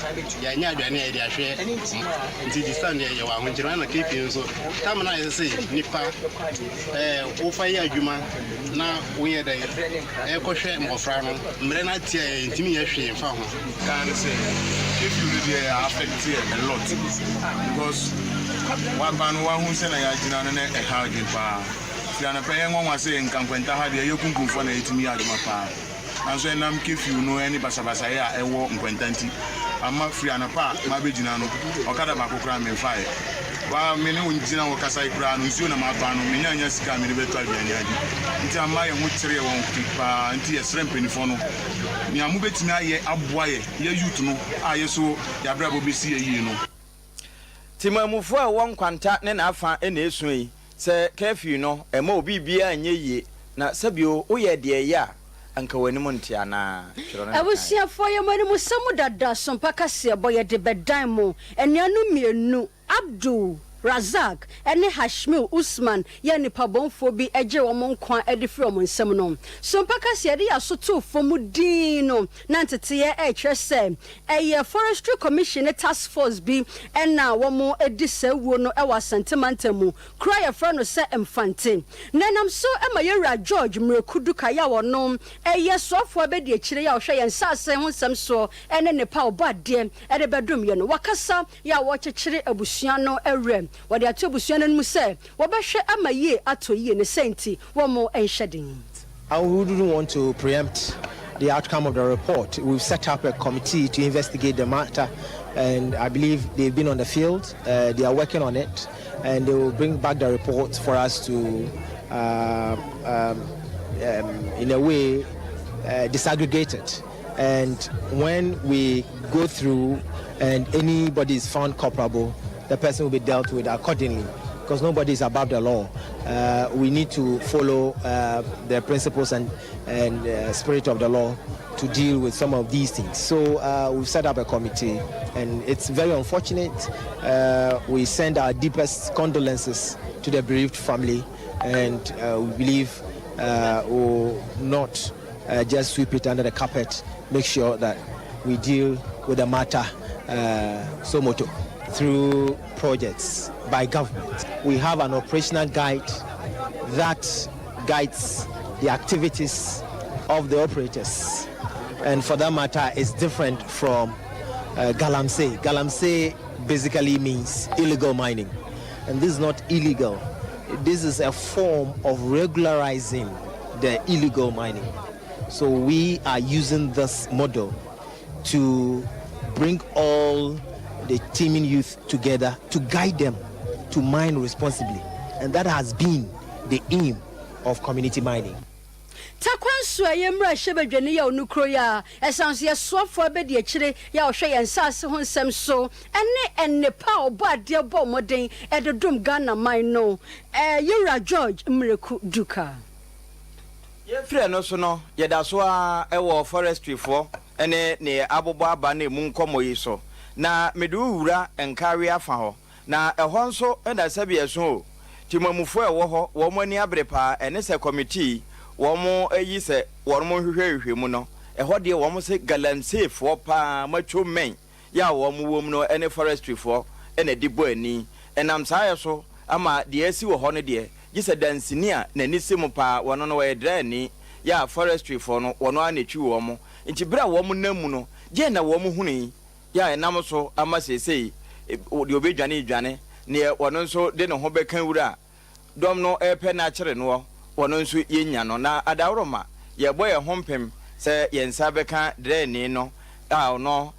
yɛanya aduane a yɛde ahwɛ nti this time deɛ yɛwɔ ahokyere. Ɛna KP nso, tam no a ɛsɛ sɛ nnipa ɛɛ wofa yɛ adwuma na woyɛ dɛn ɛkɔhwɛ mmɔfra no, mmerɛ no atia yɛn yɛntumi nyɛ hwee mfa ho. Kaa ne sɛ curfew no deɛ ɛ affect yɛ a lot because waba no wahu sɛ na yɛagyina no na ɛha adwene paa. Firi anɔpa yɛ nwanwa sɛ nka nkwanta ha deɛ yɛ kunkumfoɔ na yɛtumi yɛ adwuma paa. Nanso ɛnam curfew no ne basabasayɛ a ɛwɔ nkwanta nti ama firi anɔpa a mabɛgyina no ɔkada baako koraa memfaeɛ. Waa me ne wo gyina hɔ kasa yi koraa no nsuo na matɔ anom mennya nnya sika a mede bɛtɔ aduane adi nti ama yɛn ho kyere yɛn paa nti yɛsrɛ mpaninfoɔ no nea mobɛtumi ayɛ aboa yɛ yɛ youth no a yɛ so yɛ abrabɔ bɛsi yɛ yie no. Temanmufoɔ a ɛwɔ Nkwanta ne n'afa na ɛsua yi sɛ curfew no ɛmma obi biara nyɛ yie na sɛbio woyɛ deɛ ɛyɛ a anka w'anim nte anaa? Twerɛ no na kaeɛ. Abusuafoɔ yɛ mo animsɛm dada sompa kaseɛbɔ yɛde bɛdan mo anuanom mmienu Abdul Razak ne Hashmiu Usman yɛ nnipa bɔnfoɔ bi gyee wɔn nkwa de firii wɔn nsam no. So mpaka sɛ yɛde yɛn aso too fam dinn no na nteteeɛ rekyerɛ sɛ ɛyɛ Forestry Commission ne Task Force bi na wɔadi saa wuo no wɔ Asante mantam mu kuro a yɛfrɛ no sɛ Mfante. Na ɛnam so ma yɛn wura George Miraku Duka yi a ɔno yɛ soafoɔ abadiakyire yi a ɔhwɛ yɛn nsaase ho nsɛm soɔ ne nnepa a ɔbɔ adeɛ de bɛdom yɛn no wakasa yɛ a wɔrekyekyere abusua no werɛ. Wɔde ato abusua no anim sɛ wɔbɛhwɛ ama yie atɔ yie, ne saa nti wɔnhyɛ den. I wouldn't want to preempt the outcome of the report. We've set up a committee to investigate the matter, and I believe they've been on the field. Uh, they are working on it, and they will bring back the report for us to, uh, um, um, in a way, uh, disaggregate it. And when we go through and anybody is found culpable, the person will be dealt with accordingly because nobody is above the law. Uh, we need to follow uh, the principles and, and uh, spirit of the law to deal with some of these things. So uh, we've set up a committee, and it's very unfortunate. Uh, we send our deepest condolences to the bereaved family, and uh, we believe we'll not just sweep it under the carpet, make sure that we deal with the matter uh, so moto through projects by government. We have an operational guide that guides the activities of the operators. And for that matter, it's different from uh, Galamsey. Galamsey basically means illegal mining. And this is not illegal. This is a form of regularizing the illegal mining. So we are using this model to bring all the teaming youth together to guide them to mine responsibly. And that has been the aim of community mining. Tarkwa nso a ɛyɛ mmarahyɛbadwani yɛ ɔno kuro yi a ɛsan nso yɛ soafoɔ abadiakyire yɛ a ɔhwɛ yɛn nsaase ho nsɛm so ne nnepa a ɔbɔ adeɛ bɔ mmɔden de dom Ghana man no Yɛwura George Miraku Duka. Yɛfiri ɛno so no, yɛda so ara wɔ forestryfoɔ ne neɛ abobɔ aba no ɛmu nkɔmmɔ yi so. Na mede wo wura Nkawe afa hɔ, na ɛhɔ nso na sɛbi ɛso o, Timamufoɔ a ɛwɔ hɔ wɔn ani abere paa, ɛne sɛ kɔmitii wɔn ayi sɛ wɔn nhwehwɛ nhwehwɛmu no, ɛhɔ deɛ wɔn se galamseyfoɔ paa, macho men, yɛ a wɔn wɔ mu no ne forestryfoɔ na ɛde bɔ ani. Ɛnam saa yɛ so ama deɛ asi wɔ hɔ no deɛ, gye sɛ dansini a n'ani si mu paa, wɔno no wɔyɛ draani, yɛ a forestryfoɔ no wɔn ara na ɛtwi wɔn. Nti berɛ a wɔn nam mu no, deɛn na wɔn hunui yɛ a ɛnam so ama seesei deɛ ɔbɛdwane redwane, neɛ ɔno nso de ne ho bɛka wura a dɔm no repɛ no akyere noɔ, ɔno nso yɛnnya no. Na adaworoma, yɛrebɔ yɛn ho mpem sɛ yɛn nsa bɛka draani no a ɔno.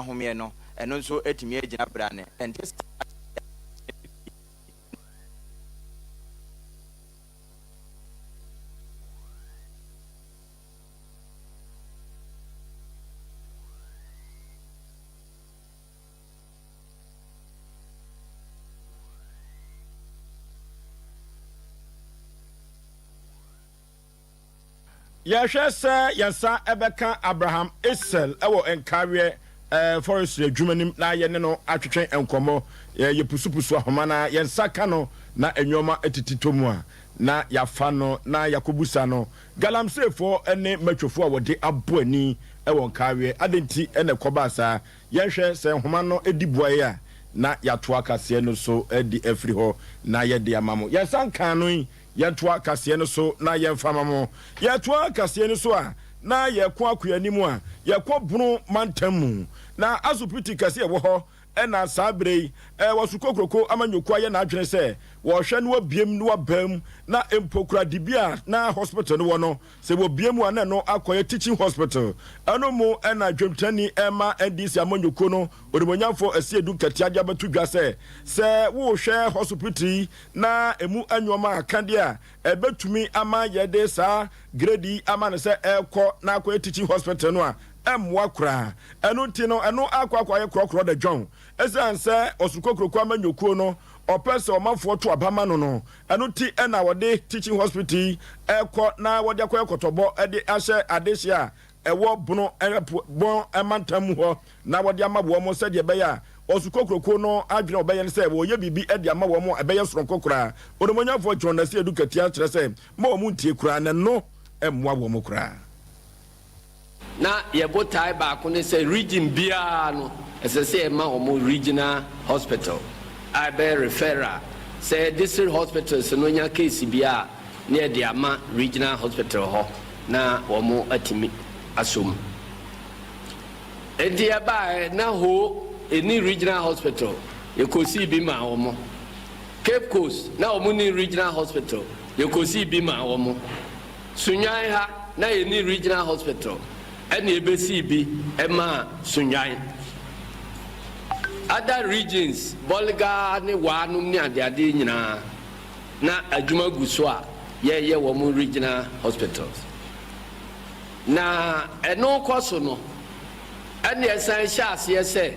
ahomeɛ no, ɛno nso atumi agyina brane. Ɛnte saa. Yɛhwɛ sɛ yɛn nsa bɛka Abraham Essel wɔ nkareɛ forestry adwuma no mu na yɛne no atwetwe nkɔmmɔ. Yɛpusupusu ahoma na yɛn nsa ka no na nneɛma titi tɔ mu a, na yɛafa no na yɛakɔbusa no. Galamseyfoɔ ne matwofoɔ a wɔde abɔ ani wɔ nkareɛ, adɛn nti na ɛkɔbaa saa? Yɛnhwɛ sɛ nhoma no di boaeɛ a, na yɛatoa kaseɛ no so de afiri hɔ na yɛde ama mo. Yɛn nsa nkaa no yi, yɛntoa kaseɛ no so na yɛmfa ma mo. Yɛtoa kaseɛ no so a, na yɛkɔ akɔ anim a, yɛkɔ Bono mantam mu. Na asopiti kɛse a ɛwɔ hɔ na saa berɛ yi, wɔ Sukokroko amanyɔkuo ayɛ n'adwene sɛ wɔrehwɛ na wɔabiem na wɔaba mu, na mpo kura dibea a na hospital no wɔ no, Sɛ wɔbue mu a na ɛno akɔyɛ teaching hospital. Ɛno mu na dwamtenani rema NDC amanyɔkuo no Onimuonyamfoɔ Asiedu Nkatia de abɛto dwa sɛ, sɛ worehwɛ hospital yi na ɛmu nnoɔma aka deɛ a, ɛbɛtumi ama yɛde saa grade yi ama no sɛ ɛrekɔ na akɔyɛ teaching hospital no a, ɛmmoa koraa. Ɛno nti no, ɛno akɔ akɔayɛ korɔkorɔ da dwɔn. Ɛsiane sɛ Ɔsorokokuroko amanyɔkuo no ɔpɛ sɛ ɔmanfoɔ to aba ma no no, Ɛno nti na wɔde teaching hospital yi rekɔ na wɔde akɔyɛ kɔtɔbɔ de ahyɛ adehye a ɛwɔ Bono Bɔn mantam mu hɔ na wɔde ama wɔn sɛdeɛ ɛbɛyɛ a Ɔsukokuroko no adwene a wɔbɛyɛ ne sɛ wɔreyɛ biribi de ama wɔn a ɛbɛyɛ soronko koraa. Onimuonyamfoɔ John Asiedu Katia kyerɛ sɛ mma wɔn ntie koraa na ɛno mmoa wɔn koraa. Na yɛ botae baako ne sɛ region biara no ɛsɛ sɛ yɛma wɔn regional hospital a ɛbɛyɛ referral. Sɛ district hospitals no nya case biara a na yɛde ama regional hospital hɔ na wɔn atumi asɔ mu. Enti yɛbaeɛ na Ho nni regional hospital, yɛkɔsii bi maa wɔn. Cape Coast na wɔn nni regional hospital, yɛkɔsii bi maa wɔn. Sunyani ha na yɛnni regional hospital ɛna yɛbɛsii bi maa Sunyani. Other regions, Bolga ne Waa nom ne adeadeɛ nyinaa na adwuma gu so a yɛreyɛ wɔn regional hospitals. Na ɛno rekɔ so no ɛna yɛsan hyɛɛ aseɛ sɛ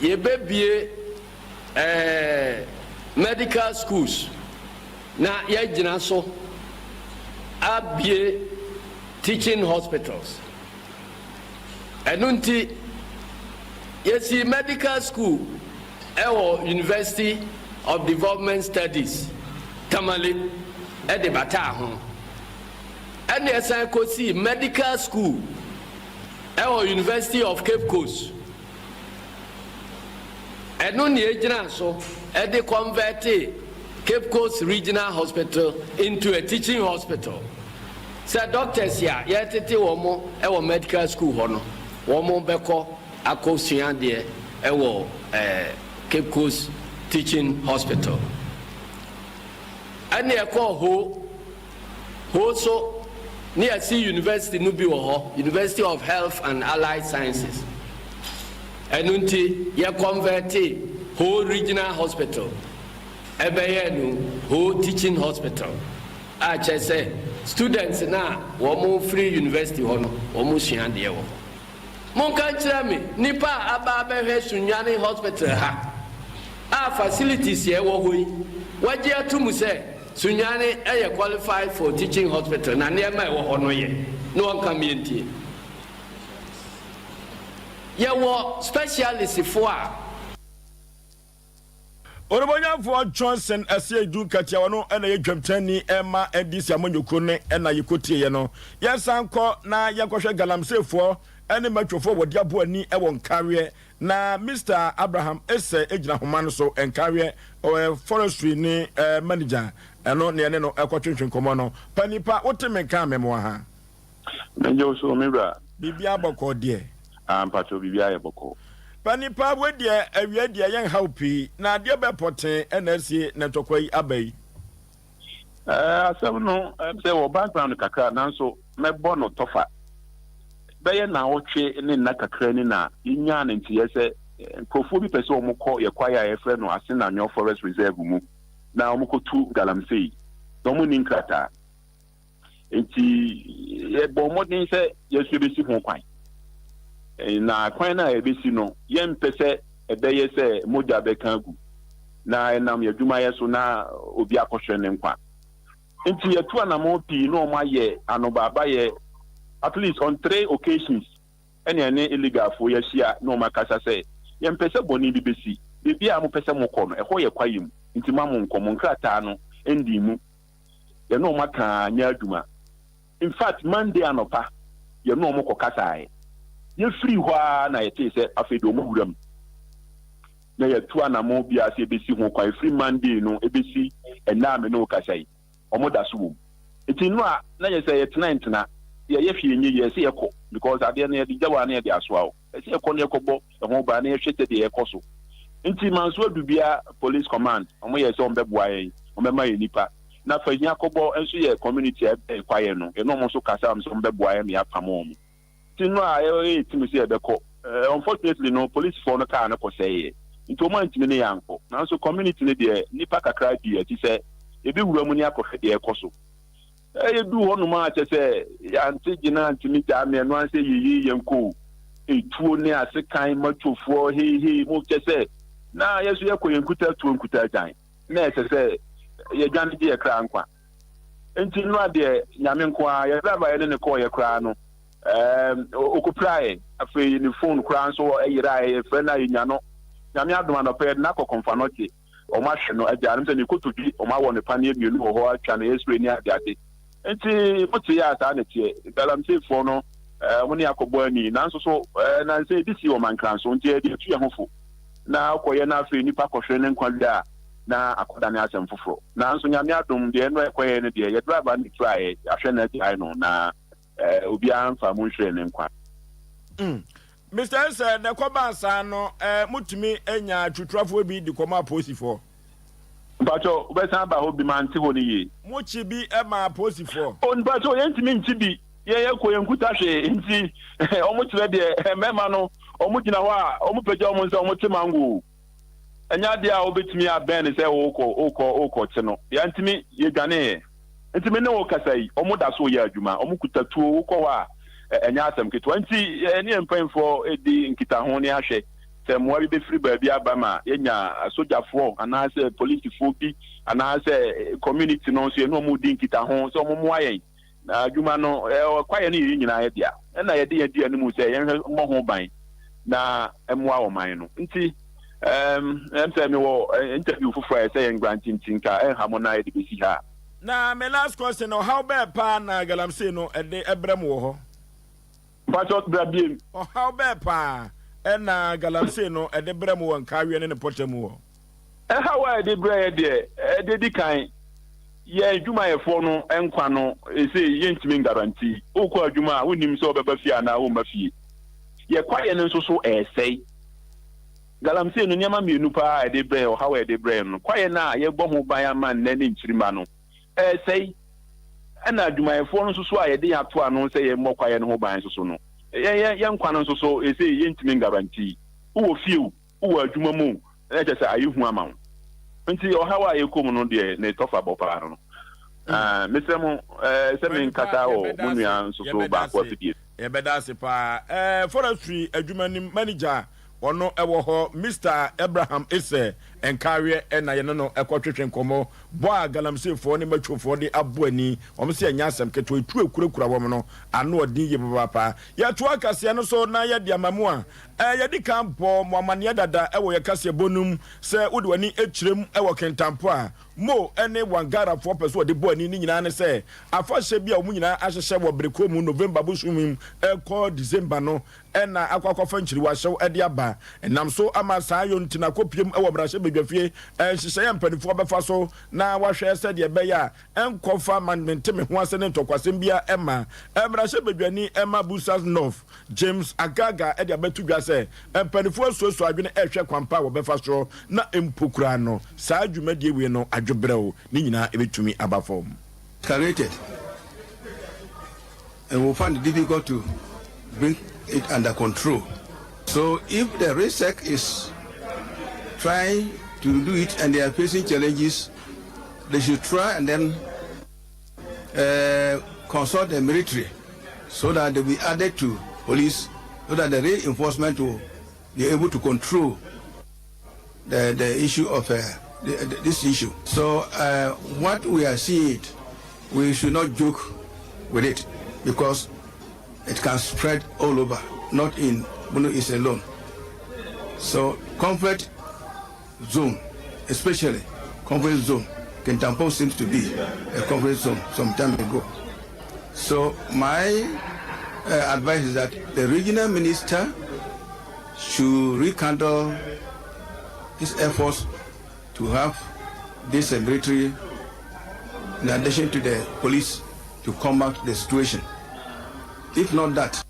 yɛbɛbue ɛɛ medical schools. Na yɛagyina so abue teaching hospitals. Ɛno nti, yɛsii medical school wɔ University of Development Studies, Tamale de bataa ho. Ɛna yɛsan kɔsii medical school wɔ University of Cape Coast. Ɛno na yɛgyinaa so de kɔnvɛtee Cape Coast Regional Hospital into a teaching hospital sɛ doctors a yɛretete wɔn wɔ medical school hɔ no, wɔbɛkɔ akɔsua adeɛ wɔ Cape Coast Teaching Hospital. Ɛnna yɛkɔɔ Ho. Ho nso, ne yɛasi university no bi wɔ hɔ, University of Health and Allied Sciences. Ɛno nti, yɛ kɔnvɛtee Ho Regional Hospital bɛyɛɛ no Ho Teaching Hospital, a kyerɛ sɛ students no a wɔfiri university hɔ no, wɔsua adeɛ wɔ hɔ. Monka nkyerɛ me nipa a aba abɛhwɛ Sunyani Hospital ha a facilities a ɛwɔ hɔ yi wagye ato mu sɛ Sunyani yɛ qualified for teaching hospital na nneɛma a ɛwɔ hɔ no yɛ na ɔnka me yɛntie. Yɛwɔ specialist foɔ a. Onimonyamfoɔ Johnson Asiedu Nkatia ɔno na ɛyɛ dwamtenani ma NDC amanyɔkuo no na yɛkɔtieɛ no. Yɛnsan nkɔ na yɛnkɔhwɛ Galamseyfoɔ ne Matwofoɔ wɔde aboa ani wɔ Nkareɛ na Mister Abraham Esseh gyina homa no so Nkareɛ ɔyɛ forestry ne manager ɛno na yɛne no ɛkɔtwentwe nkɔmmɔ no. Panin pa wote me nka a memoa ha. Mɛgye wo so, me wura. Biribiara bɔkɔɔ deɛ? Ah, mpakyɛw, biribiara yɛ bɔkɔɔ. Panin pa, wei deɛ awia deɛ yɛnha wo pii, na adeɛ bɛɛ pɔtee na asie na ntɔkwa yi aba yi? Eh, asɛm no, ɛm sɛ wɔ background kakra, nanso mɛbɔ no tɔfa. Bɛyɛ nnawɔtwe ne nna kakra ni na yɛnyaa no nteeɛ sɛ nkurɔfoɔ bi pɛ sɛ wɔkɔ yɛn kwaeɛ a yɛfrɛ no Asenanwɔ Forest Reserve mu na wɔkɔtu galamsey, na wɔnni nkrataa. Enti yɛbɔɔ mmɔden sɛ yɛn nso yɛbɛsi ho kwan. Na kwan no a yɛbɛsi no, yɛmpɛ sɛ ɛbɛyɛ sɛ mogya bɛka agu na ɛnam yɛn adwumayɛ so na obi akɔhwere ne nkwa. Nti yɛatu anamɔn pii na wɔayɛ anobaabayɛ at least on three occasions ɛna yɛne illegalfoɔ yi ahyia na wɔakasa sɛ yɛmpɛ sɛ bɔne bi bɛsi. Baabi a mopɛ sɛ mokɔ no, ɛhɔ yɛ kwaeɛ mu nti mma monkɔ, mo nkrataa no ndii mu. Yɛne wɔn aka ara nyɛ adwuma. In fact, Monday anɔpa yɛne wɔn kɔkasaeɛ. Yɛfirii hɔ ara na yɛtee sɛ afei deɛ wɔawura mu. Na yɛatu anammɔn biara sɛ yɛbɛsi ho kwan. Ɛfiri Monday no ɛbɛsi ɛnnɛ a me ne wo kasa yi, wɔda so wɔ mu. Nti nnora na yɛ sɛ yɛtena ntena, yɛyɛ hwee nyɛ yie, ɛsɛ yɛkɔ because adeɛ no yɛde gya wo a na yɛde asoa wo. Ɛsɛ yɛkɔ na yɛkɔbɔ ɛho ban na yɛhwɛ sɛdeɛ ɛkɔ so. Nti Manso Adubia Police Command, wɔyɛɛ sɛ wɔbɛboa yɛn, wɔbɛma yɛn nnipa. Na Fahia Kɔbɔ nso yɛ community a ɛbɛn kwaeɛ no, yɛne wɔn nso kasa sɛ wɔbɛboa yɛn ma yɛapam wɔn. Nti no a yɛyɛ team sɛ yɛbɛkɔ. Unfortunately no, polisifoɔ no kaa no kɔsɛeɛ. Nti wɔn antumi ne yɛn ankɔ. Nanso community no deɛ, nnipa kakra dii akyi sɛ yɛbɛwura mu ne akɔhwɛ deɛ ɛrekɔ so. Yɛduu hɔnom a kyerɛ sɛ yɛante gyina antumi gyaa me, ɛno ara sɛ yɛyei yɛnkɔ o. Etuo ne asekan, matwofoɔ, heihei, mo kyerɛ sɛ na yɛn nso yɛkɔ yɛn nkuta tuo nkuta agyan. Na ɛsɛ sɛ yɛdwane gye yɛn kra nkwa. Nti nnora deɛ Nyame nko ara, yɛ driver a yɛne no kɔɔeɛ koraa no, ɛɛm, ɔkɔpiraeɛ. Afei ne phone koraa nso yeraeɛ, yɛfrɛ no a yɛnnya no. Nyame adom anɔpa yɛde no akɔ Kɔmfanɔkye, wɔn ahwɛ no agyaa no sɛ ne kotodwe, wɔn awɔ no paneɛ mmienu wɔ hɔ atwa no x-ray ne adeade. Nti mote a saa na ɛteɛ. Galamseyfoɔ no, ɛɛ, wɔn ne akɔbɔ ani, nanso so, ɛɛ, nansa ebi sii wɔ Mankranso, nti yɛde atu yɛn ho fo. Na wokɔyɛ na afei nipa kɔhwere ne nkwa wie a, na akɔdane asɛm foforɔ. Nanso Nyame adom, deɛ ɛno a ɛkɔyɛɛ no deɛ, yɛ driver no turaeɛ, yɛahwɛ no agyae no, na eh, obiara mfaa mu nhweree ne nkwa. Mm. Mister Nsɛ, na ɛkɔbaa saa no, eh, motumi nyaa twuturafoɔ bi de kɔmaa apolisifoɔ? Mpakyɛw, wobɛsan aba hɔ bi? Mante hɔ no yie. Mokye bi maa apolisifoɔ? Oh, mpakyɛw, yɛntumi nkye bi. Yɛn yɛkɔ, yɛnkuta hwee, nti wɔn kyerɛ deɛ, mmarima no, wɔn gyina hɔ a, wɔn pagya wɔn nsa, wɔn te mango o. Ɛnyɛ adeɛ a wobɛtumi abɛn no sɛ worekɔ worekɔ worekɔkye no. Yɛantumi, yɛdwaneeɛ. Nti me ne wo rekasa yi, wɔda so reyɛ adwuma. Wɔkuta tuo, wokɔ hɔ a, ɛnyɛ asɛm ketewa. Nti yɛne yɛn mpanimfoɔ redi nkitaho ne ahwɛ sɛ mmoa bi bɛfiri baabi aba ma yɛanya asogyafoɔ anaasɛ polisifoɔ bi anaasɛ community no nso yɛne wɔn redi nkitaho sɛ wɔmmoa yɛn. Na adwuma no, kwaeɛ no yɛ yɛn nyinaa dea, ɛna yɛde yɛn di anim sɛ yɛnhwɛ mmɔ ho ban na mmoa ɔman no. Nti, ɛm sɛ mewɔ interview foforɔ a ɛsɛ yɛn grant nti nka ɛnha mo na yɛde bɛsi ha. Na me last question, ɔhaw bɛɛ paa na galamsey no ɛde ɛbrɛ mo wɔ hɔ? Mpakyɛw bra biem. Ɔhaw bɛɛ paa na galamsey no ɛde brɛ mo wɔ Nkaweɛ ne ne mpɔtam hɔ? Ɛhaw a ɛde brɛ yɛn deɛ, deɛ ɛdi kan, yɛn adwumayɛfoɔ no nkwa no, seesei yɛntumi ngaranti. Wokɔ adwuma a, wonnim sɛ wobɛba fie anaa womma fie. Yɛn kwaeɛ no nso so ɛresɛe. Galamsey no, nneɛma mmienu pa ara a ɛde brɛ yɛn, ɔhaw a ɛde brɛ yɛn no, kwaeɛ no a yɛbɔ ho ban ama nnɛ ne nkyirimma no, ɛresɛe. Ɛna adwumayɛfoɔ no nso so a yɛde yɛn ato ano sɛ yɛmmɔ kwaeɛ no ho ban nso so no, yɛn yɛn nkwa no nso so, seesei yɛntumi ngaranti. Wowɔ fie o, wowɔ adwuma mu o, na kyerɛ sɛ ayɛ hu ama wo. Nti ɔhaw a yɛkɔ mu no deɛ ne tɔfa bɔ paa no. Ah, mesrɛ mo eh, sɛ menkasa wɔ mo nua nso so baako afidie. Yɛbɛda ase paa. Eh, forestry adwuma nim manager a ɔno ɛwɔ hɔ, Mister Abraham Esɛ Nkareɛ na yɛne no ɛkɔtwetwe nkɔmmɔ. Bɔ a galamseyfoɔ ne matwofoɔ de abɔ ani, wɔn se ɛnyɛ asɛm ketewa, etuo a ɛkurakura wɔn no ano ɔden yie papaapa. Yɛtoa kaseɛ no so na yɛde ama mo a, Yɛadi kan bɔɔ mo amanneɛ dada wɔ yɛn kaseɛbɔ no mu sɛ wode w'ani kyerɛ mu wɔ Kintampo a Mo ne Wangarafoɔ pɛ sɛ wɔde bɔ ani no nyinaa ne sɛ afahyɛ bi a wɔn nyinaa ahyehyɛ wɔ bere korɔ mu November bosome mu kɔ December no na akɔ akɔfa nkyiriwahyew de aba. Ɛnam so ama saa yɔ nti no akɔpiem wɔ mmarahyɛbadwafie nhyehyɛeɛ a mpanimfoɔ bɛfa so na wɔahwɛ sɛdeɛ ɛbɛyɛ a ɛnkɔfa ma mente me ho ase ne ntɔkwasɛm biara mma. Mmarahyɛbadwani ma Busas North James Agaga de abɛto dwa sɛ mpaninfoɔ asuasua adwene rehwɛ kwan pa a wɔbɛfa soɔ na mpo koraa no saa dwumadie wei no adwobrɛw ne nyinaa ɛbɛtumi aba fam. Escalated and will find it difficult to. bring it under control. So if the REGSEC is trying to do it and they are facing challenges, they should try and then consult the military so that they will be added to police so that the reinforcement will be able to control the, the issue of the, the, this issue. So what we are seeing, we should not joke with it because it can spread all over, not in Bono East alone. So comfort zone, especially comfort zone, Kintampo seems to be a comfort zone some time ago. So my advice is that the regional minister should rekindle his efforts to have this military in addition to the police to combat the situation. If not that,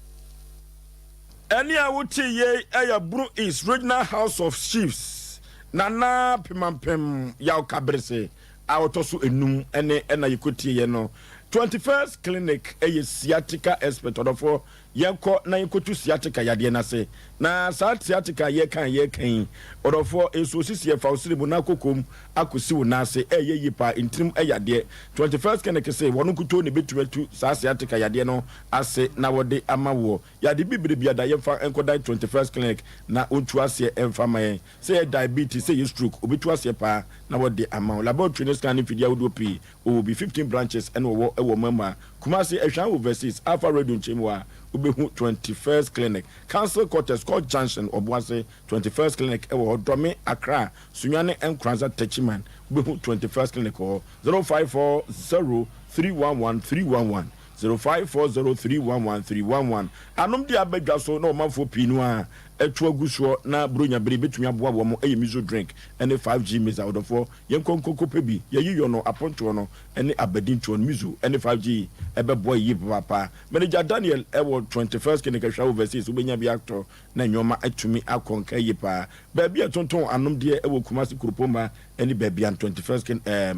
Ɛnne a wote yei yɛ Bono East Regional House of Chiefs Nana Pemampem Yaw Kaberse a ɔtɔ so enum ne ɛna yɛkɔtieeɛ no. 21st Clinic yɛ sciatica expert. Ɔdɔfoɔ, yɛnkɔ na yɛnkɔtu sciatica yadeɛ no ase. Na saa sciatica a yɛreka a yɛreka yi, ɔdɔfoɔ, nsuo sisi ɛfa wo sere mu na kokom akɔsi wo nan ase, ɛyɛ yie paa, ntirim yadeɛ. 21st Clinic se wɔn nkutoo na ɛbɛtumi atu saa sciatica yadeɛ no ase na wɔde ama woɔ. Yade bibire biada yɛmfa nkɔdan 21st Clinic na ɔntu aseɛ mfa ma yɛn. Sɛ ɛyɛ diabetes, sɛ ɛyɛ stroke, ɔbɛtu aseɛ paa na wɔde ama wo. Laboratory ne scan ne mfidie ahodoɔ pii, wɔwɔ bi, 15 branches na wɔwɔ wɔ ɔman mu ha. Kumasi, Ahwan Overseas, Alpha Radio nkyɛn mu hɔ a, wobɛhu 21st Clinic. Council Quarters, Court Junction, Ɔboase, 21st Clinic wɔ hɔ. Dɔme, Accra, Sunyani, Nkoranza, Techiman, wobɛhu 21st Clinic wɔ hɔ. 0540 311 311, 0540 311 311. Anom de aba dwa so na ɔmanfoɔ pii no ara atu agu soɔ na Buronya bere bɛtumi aboa wɔn yɛ Miso Drink ne 5G Maize. Awodɔfoɔ, yɛnkɔ nkɔkɔ pɛ bi. Yɛyi yɔ no, apontoɔ no ne abadintoɔ no, Miso ne 5G ɛbɛboa yie papaapa. Manager Daniel wɔ 21st Clinic Ahwea Overseas, wobɛnya bi atɔ na nnoɔma atumi akɔ nka yie paa. Baabi a ɛtontɔn anomdeɛ wɔ Kumasi Kuropɔnma ne baabi a 21st Clinic,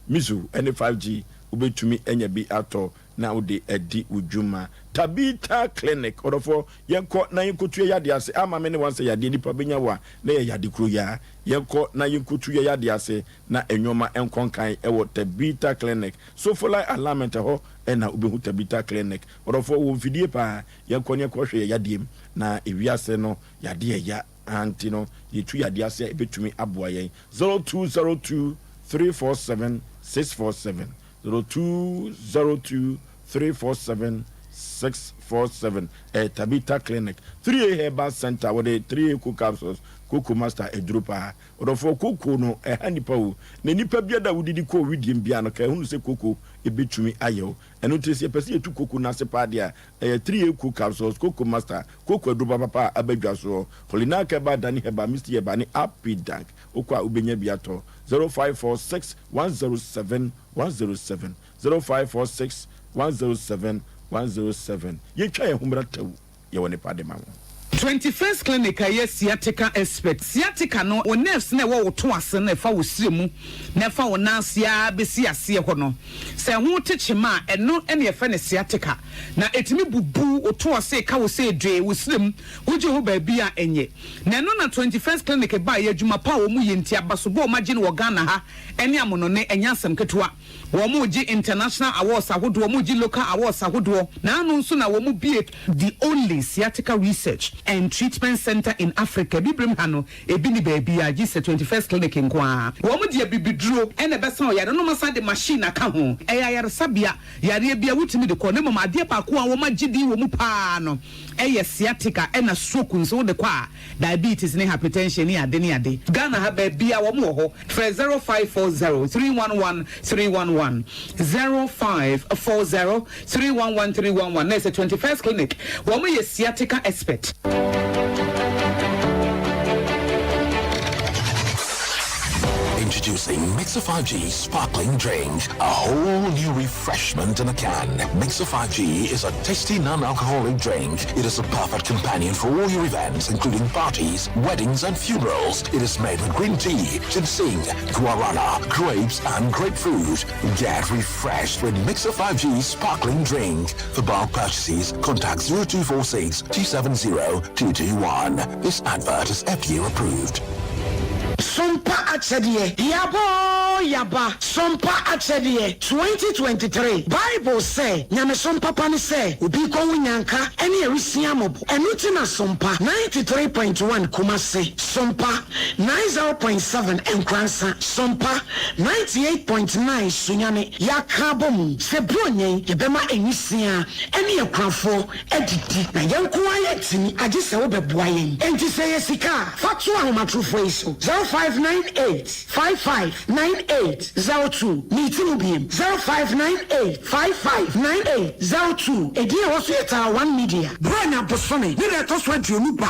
Miso ne 5G wobɛtumi anya bi atɔ na wode adi wo dwuma. Tabitha Clinic, ɔdɔfoɔ, yɛnkɔ na yɛnkɔtu yɛ yadeɛ ase. Ama me ne wansɛ yadeɛ nipa bɛnya wo a, na yɛ yade kuro yi ara. Yɛnkɔ na yɛnkɔtu yɛ yadeɛ ase na nnoɔma nkɔ nkan wɔ Tabitha Clinic. Sofolai Alignment, ɛhɔ na wobɛhu Tabitha Clinic. Ɔdɔfoɔ, wɔ mfidie paa, yɛnkɔ na yɛnkɔhwɛ yɛ yadeɛ mu. Na ewiase no, yadeɛ ɛya, aa nti no, yɛtu yadeɛ ase a, ɛbɛtumi aboa yɛn. 0202 347 647. 0202 347 647 ɛyɛ Tabitha Clinic. 3A Herbal Center wɔde 3A Cocoa Capsules, Cocoa Master aduro paa. Ɔdɔfoɔ, cocoa no ɛha nipa o. Na nipa biara a wodidi kɔɔ widiem biara no ka ɛhunu sɛ cocoa ɛbɛtumi ayɛ o. Ɛno nti sɛ yɛpɛ sɛ yɛtu cocoa no ase paa deɛ a, ɛyɛ 3A Cocoa Capsules, Cocoa Master, cocoa aduro papapa a aba dwa soɔ. Holinak Herbal, Dani Herbal, Misty Herbal ne Apidank. Wokɔ a wobɛnya bi atɔ. 0546 107 107 0546 107 107 Yɛntwa yɛn ho mmra tɛw, yɛwɔ nnepa de ma wo. 21st Clinic a ɛyɛ sciatica expert. Sciatica no, wo nerves no a ɛwɔ wo to ase no a ɛfa wo srɛ mu na ɛfa wo nan ase ara bɛsi aseɛ hɔ no, sɛ ɛho te kyema a, ɛno na yɛfrɛ no sciatica. Na ɛtumi bubu wo to ase, ka wo sɛ dwee, wo srɛ mu, wogye ho baabi a ɛnyɛ. Na ɛno na 21st Clinic baeɛ, adwuma pa a wɔyɛ nti, abasobɔ a wɔagye no wɔ Ghana ha ne amonone, ɛnyɛ asɛm ketewa. Wɔregye international awards ahodoɔ, wɔregye local awards ahodoɔ. Naano nso na wɔbue the only sciatica research and treatment centre in Africa. Abibirem ha no, ebi nni baabiara gye sɛ 21st Clinic nko ara. Wɔde abibiduro na ɛbɛsa ɔyare no na wɔasan de machine aka ho. Ɛyɛ ayaresabea, yareɛ biara wotumi de kɔ na mmom adeɛ baako a wɔagye din wɔ mu pa ara no yɛ sciatica ɛna stroke nso wode kɔ a, diabetes ne hypertension ne ade ne ade. Ghana ha baabiara wɔn wɔ hɔ. Frɛ 0540 311 311, 0540 311 311 na ɛsɛ 21st Clinic. Wɔn yɛ sciatica expert. Introducing Mixer 5G Sparkling Drink, a whole new refreshment in a can. Mixer 5G is a tasty non-alcoholic drink. It is a perfect companion for all your events, including parties, weddings, and funerals. It is made with green tea, ginseng, guarana, grapes, and grapefruit. Get refreshed with Mixer 5G Sparkling Drink. For bulk purchases, contact 0246 270 221. This advert is FDA approved. Sompa Akyɛdeɛ, Yaba oo yaba, Sompa Akyɛdeɛ, 2023 Bible sɛ, Nyamesom papa ne sɛ obi rekɔhu nyanka ne awisiaa mmɔbɔ. Ɛno nti na Sompa 93.1 Kumasi, Sompa 90.7 Nkoransa, Sompa 98.9 Sunyani yɛaka abɔ mu sɛ Buronya yi yɛbɛma nwisiaa ne akunafoɔ adidi. Na yɛn nko ara yɛntumi, agye sɛ wobɛboa yɛn. Enti sɛ ɛyɛ sika a, fa to ahomatorofoɔ yi so, 0598 55 98 02. Meti mu biem, 0598 55 98 02. Edin a ɛwɔ so yɛ Taa One Media. Buronya bosome ne da ɛtɔ so 21 na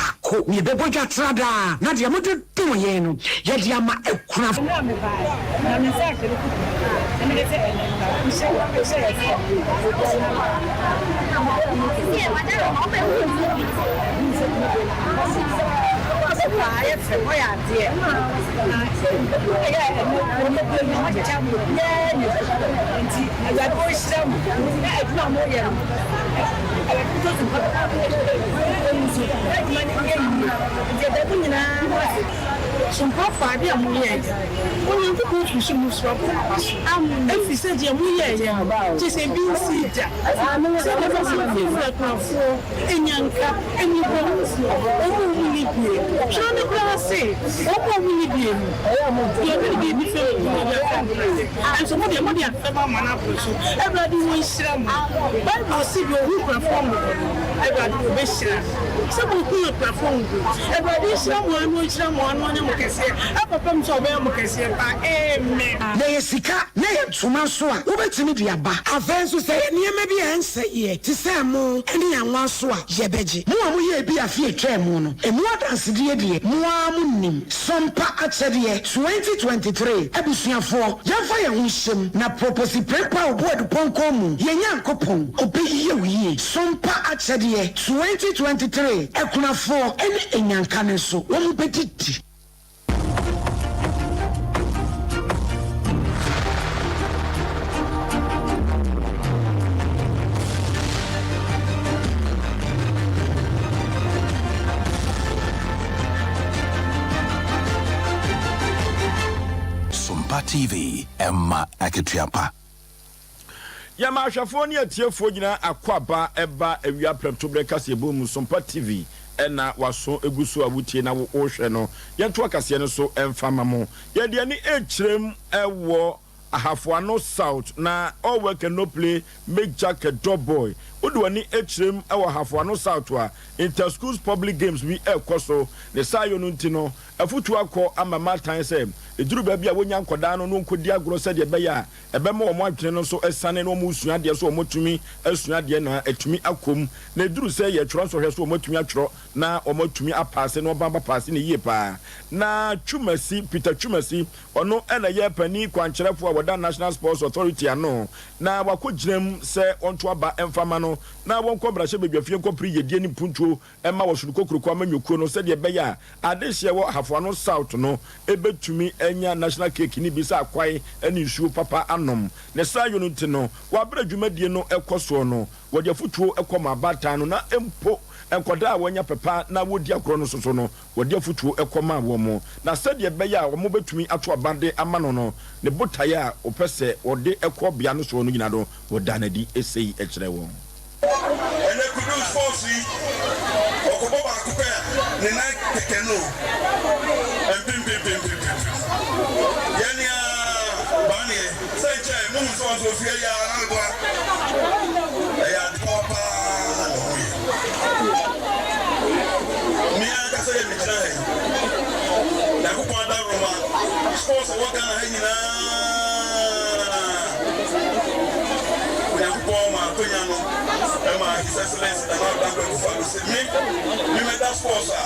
yɛbɛbɔ dwa tra daa, na deɛ mode dom yɛn no, yɛde ama akunafo. Mmerɛ a mebaeɛ, na me nsa ahyɛ me kutu, na mede sɛ ɛnnɛ nka, mehyɛ wɔ, mehyɛ yɛ sɛ, Sompafoɔ, adeɛ a moyɛeɛ no, Onyankopɔn firi soro mu soro abɔ mo aba so, ɛfiri sɛ deɛ moyɛeɛ no, kyerɛ sɛ ebi nsii da, sɛ mobɛfa afiefie akunafoɔ, nnyanka, mmɔborɔhunufoɔ, wɔn a wɔnni bie. Twerɛ no koraa se, wɔn a wɔnni bie no, deɛ ɔde ne biribi fɛm no, ɔde afɛm no ase. Nanso mo deɛ, mode afɛm ama no aboro so. Awurade ɔnhyira mo. Bible se, deɛ ɔhu akunafoɔ mmɔbɔ no, Awurade ɔbɛhyira no. Sɛ mohu akunafoɔ mmɔbɔ. Awurade nhyira mo ara na ɔnhyira mo ara na ɔnyɛ mo kɛseɛ ɛkɔpem sɛ ɔbɛyɛ mo kɛseɛ paa. Amen. Na ɛyɛ sika na ɛyɛ ntoma nso a, wobɛtumi de aba. Afei nso, sɛ ɛyɛ nneɛma bi a ɛnsɛeɛ te sɛ ɛmo ne anwa nso a, yɛbɛgye. Mo a moyɛɛ bi afe a ɛtwaa mu no, emu adansedie deɛ, mo ara monim. Sompa Akyɛdeɛ 2023 Abusuafoɔ, yɛmfa yɛn ho nhyɛ mu na Proposi Prempeh Obuadu Pɔnkɔ mu, yɛn Nyankopɔn, ɔbɛyɛ wo yie. Sompa Akyɛdeɛ 2023 Akunafoɔ ne Anyanka no nso, wɔbɛdidi. Sompa TV, ɛma akatua pa. Yɛma ahwɛfoɔ ne atiefoɔ nyinaa akwaaba ɛba awia prɛmtoberɛ kaseɛbɔ mu Sompa TV ɛna waso egu so a wotie na wohwɛ no. Yɛntoa kaseɛ no so ɛmfa ma mo. Yɛde ani ɛrekyerɛm ɛwɔ Ahafoano South na all work and no play make Jack a dull boy. Wode w'ani kyerɛm wɔ Ahafoano South a, inter-schools public games bi rekɔ so. Ne saayɔ no nti no, afotuo akɔ ama mmaatan sɛ ɛduru baabi a wɔnnya nkwadaa no na wɔnkɔdi agorɔ sɛdeɛ ɛbɛyɛ a ɛbɛma wɔn adwene no nso asiane na wɔresua adeɛ so wɔatumi asua adeɛ na atumi akɔ mu. Na ɛduru sɛ yɛtwerɛ nsɔhwɛ so wɔatumi atwerɛ na wɔatumi apaase na wɔaba apaase no yie paa. Na Twumasi, Peter Twumasi, Ɔno na ɛyɛ panin kwankyerɛfo a wɔda National Sports Authority ano na wakɔgyina mu sɛ wɔnto aba mfa mma no na wɔnkɔ mmarahyɛbadwafie nkɔpere yiedie ne mpuntuo mma Wɔsoro Kokuroko amanyɔkuo no sɛdeɛ ɛbɛyɛ a adehyeɛ wɔ Ahafoano South no bɛtumi anya National Cake no bi sɛ akwae ne nsuo papa anom. Ne saa yɔ no nti no, wɔ aberɛ a dwumadie no kɔ soɔ no, wɔde afotuo kɔ ma abaatan no na mpo nkwadaa a wɔanya pɛpa na wɔredi agorɔ no nso so no, Wɔde afotuo kɔmaa wɔn, na sɛdeɛ ɛbɛyɛ a wɔbɛtumi ato aba de ama no no, ne botaeɛ a ɔpɛ sɛ ɔde kɔ bea no soɔ no nyinaa no, wɔdaa no adi sei kyerɛɛ wɔn. Ɛnɛ Kudus force yi ɔkɔbɔ baako pɛ a ne nan kɛkɛ no o mpempempempempem yɛne aa baa neɛ sɛ nkyɛ mohu sɛ ɔnso ofie yi aa na meboa ɛyɛ ade papa paa na ɔmo yɛ. Me ankasa yɛ megyina ha yi Nyankopɔn adaworoma sports ɛwɔ Ghana ha nyinaa Onyankopɔn ma akwanya no ɛma His Excellency Nana Addo Dankwa Akufo-Addo se me me mɛda sports a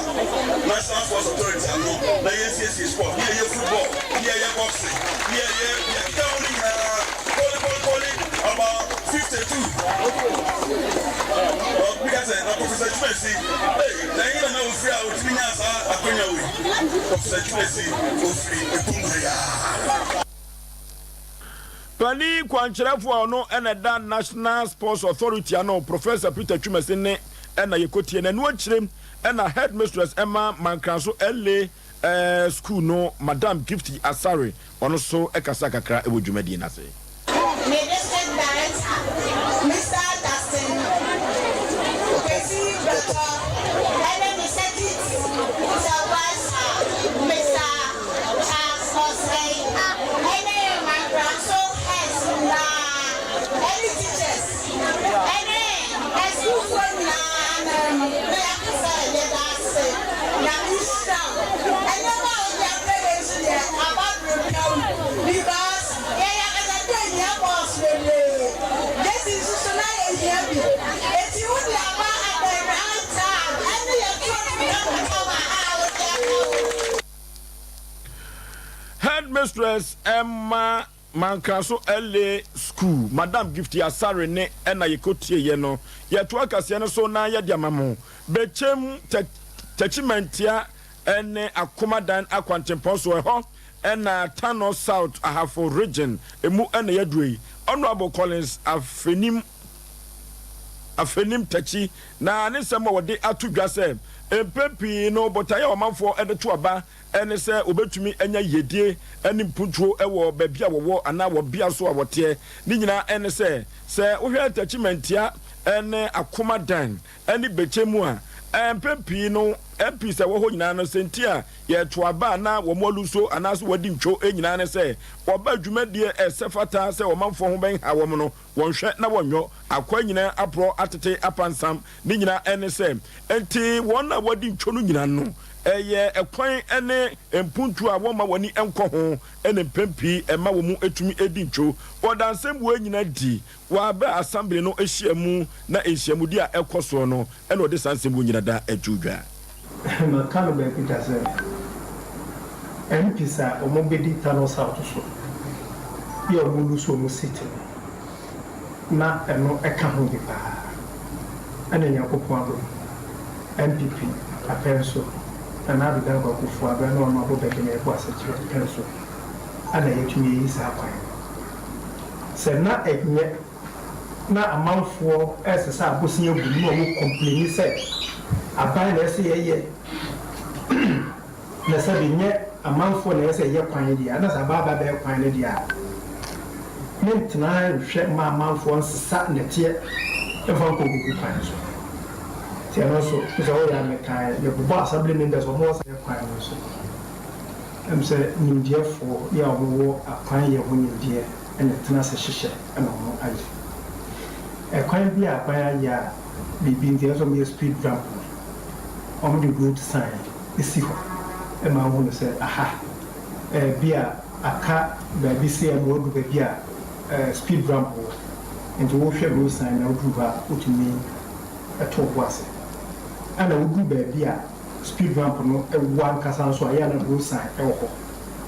National Sports Authority ano na yɛnsiesie sports ne yɛyɛ football ne yɛyɛ boxing. Professor Twumasi, ei, na ɛhe na na ofiri a otumi nyaa saa akwanya wei? Professor Twumasi, ofiri Epom ha yi ara. Panin kwankyerɛfo a ɔno na ɛda National Sports Authority ano, Professor Peter Twumasi nne na yɛkɔtie no. Ɛno akyire na Headmistress ma Mankraso LA School no, Madam Gifty Asare, ɔno nso kasaa kakra wɔ dwumadie no ase. Me District Director, Mister Justin Kwesi Dɔtɔ ɛne me Circuit Supervisor, Mister Charles Osei ɛne Mankranso Heads nyinaa ɛne teachers ɛne asukuufoɔ nyinaa anan mu na yɛaka sɛ yɛda ase. Nyame nhyira wo. Nneɛma a wode abrɛ yɛn nso deɛ aba bere pa mu because yɛn ankasa de yɛhia bɔs bebree. Gyesi nso so na yɛhia bi. Enti wode aba at the right time ɛne yɛn trophy kamakama a wode aba o. Headmistress Emma Mankraso LA School, Madam Gifty Asare ne ɛna yɛkɔtieeɛ no. Yɛtoa kaseɛ no so na yɛde ama mo. Bɛkyɛm, Takyimantia ne Akomadan akwantempɔn so, ɛhɔ na Tano South Ahafo Region mu na yɛaduru yi. Honourable Collins Afenim Afenim Takyi na ne nsɛm a wɔde ato dwa sɛ mpɛn pii no botaeɛ a ɔmanfoɔ de to aba ne sɛ wɔbɛtumi anya yiedie ne mpuntuo wɔ baabi a wɔwɔ anaa wɔ bea nso a wɔteɛ. Ne nyinaa ne sɛ, sɛ wohwɛ Takyi Mantia ne Akomadan ne Bɛkyɛ mu a, mpɛn pii no MPs a ɛwɔ hɔ nyinaa no, sɛ nti a yɛto aba a na wɔn aluso anaasɛ wɔadi ntwo nyinaa ne sɛ wɔba dwumadie a ɛsɛ fata sɛ ɔmanfoɔ ho bɛnha wɔn no, wɔnhwɛ na wɔnyɔ. Akoa nyinaa aporɔ atete apansam. Ne nyinaa ne sɛ, enti wɔn a wɔadi ntwo no nyinaa no, ɛyɛ ɛkwan ne mpuntuo a wɔmma wɔn ani nkɔ ho na mpɛn pii ɛma wɔn tumi di ntwo. Wɔda nsɛmbuo nyinaa di wɔ berɛ a Assembly no hyia mu na nhyiamudie a ɛkɔ soɔ no na wɔde saa nsɛmbuo nyinaa da to dwa. Maka no baabi da sɛ MPs a wɔbɛdi Tano South so yɛ a wɔn lose wɔn seat no, na ɛno ka ho bi paa. Ɛna Nyankopɔn adom, NPP apɛ nso, Nana Addo Dankwa Akuffo aberɛ a na ɔno abɔ Bɛdene ɛbɔ Asekyerɛ pɛ nso, ɛna yɛatumi ayi saa kwan no. Sɛ na ɛnyɛ na amanfoɔ resesa abosea agu mu na wɔn complaini sɛ aban na ɛsɛ yɛyɛ na sɛbi nyɛ amanfoɔ na ɛsɛ yɛ kwan deɛ a, na sɛ aban aba bɛyɛ kwan no deɛ a, mentena nhwɛ mma amanfoɔ nsesa nnɛteɛ mfa nkɔ gugu kwan so. Nti ɛno nso, sɛ woyɛ a mekae, mebobɔ assembly members wɔn wɔ saa kwan no nso. Ɛm sɛ nimdeɛfoɔ yɛ a wɔwɔ akwan yɛ ho nimdeɛ na ɛtena ase hyehyɛ na wɔn ayɛ. Ɛkwan bi a aban ayɛ a biribi nti ɛsɛ sɛ wɔyɛ speed ramp no, wɔde road sign si hɔ ma wohu no sɛ aha bi a aka baabi sei ama woadu baabi a speed ramp wɔ. Nti wohwɛ road sign na woduru hɔ a wotumi to wo bo ase. Ɛna woduru baabi a speed ramp no wɔ ankasa nso a, ɛyɛ a na road sign wɔ hɔ.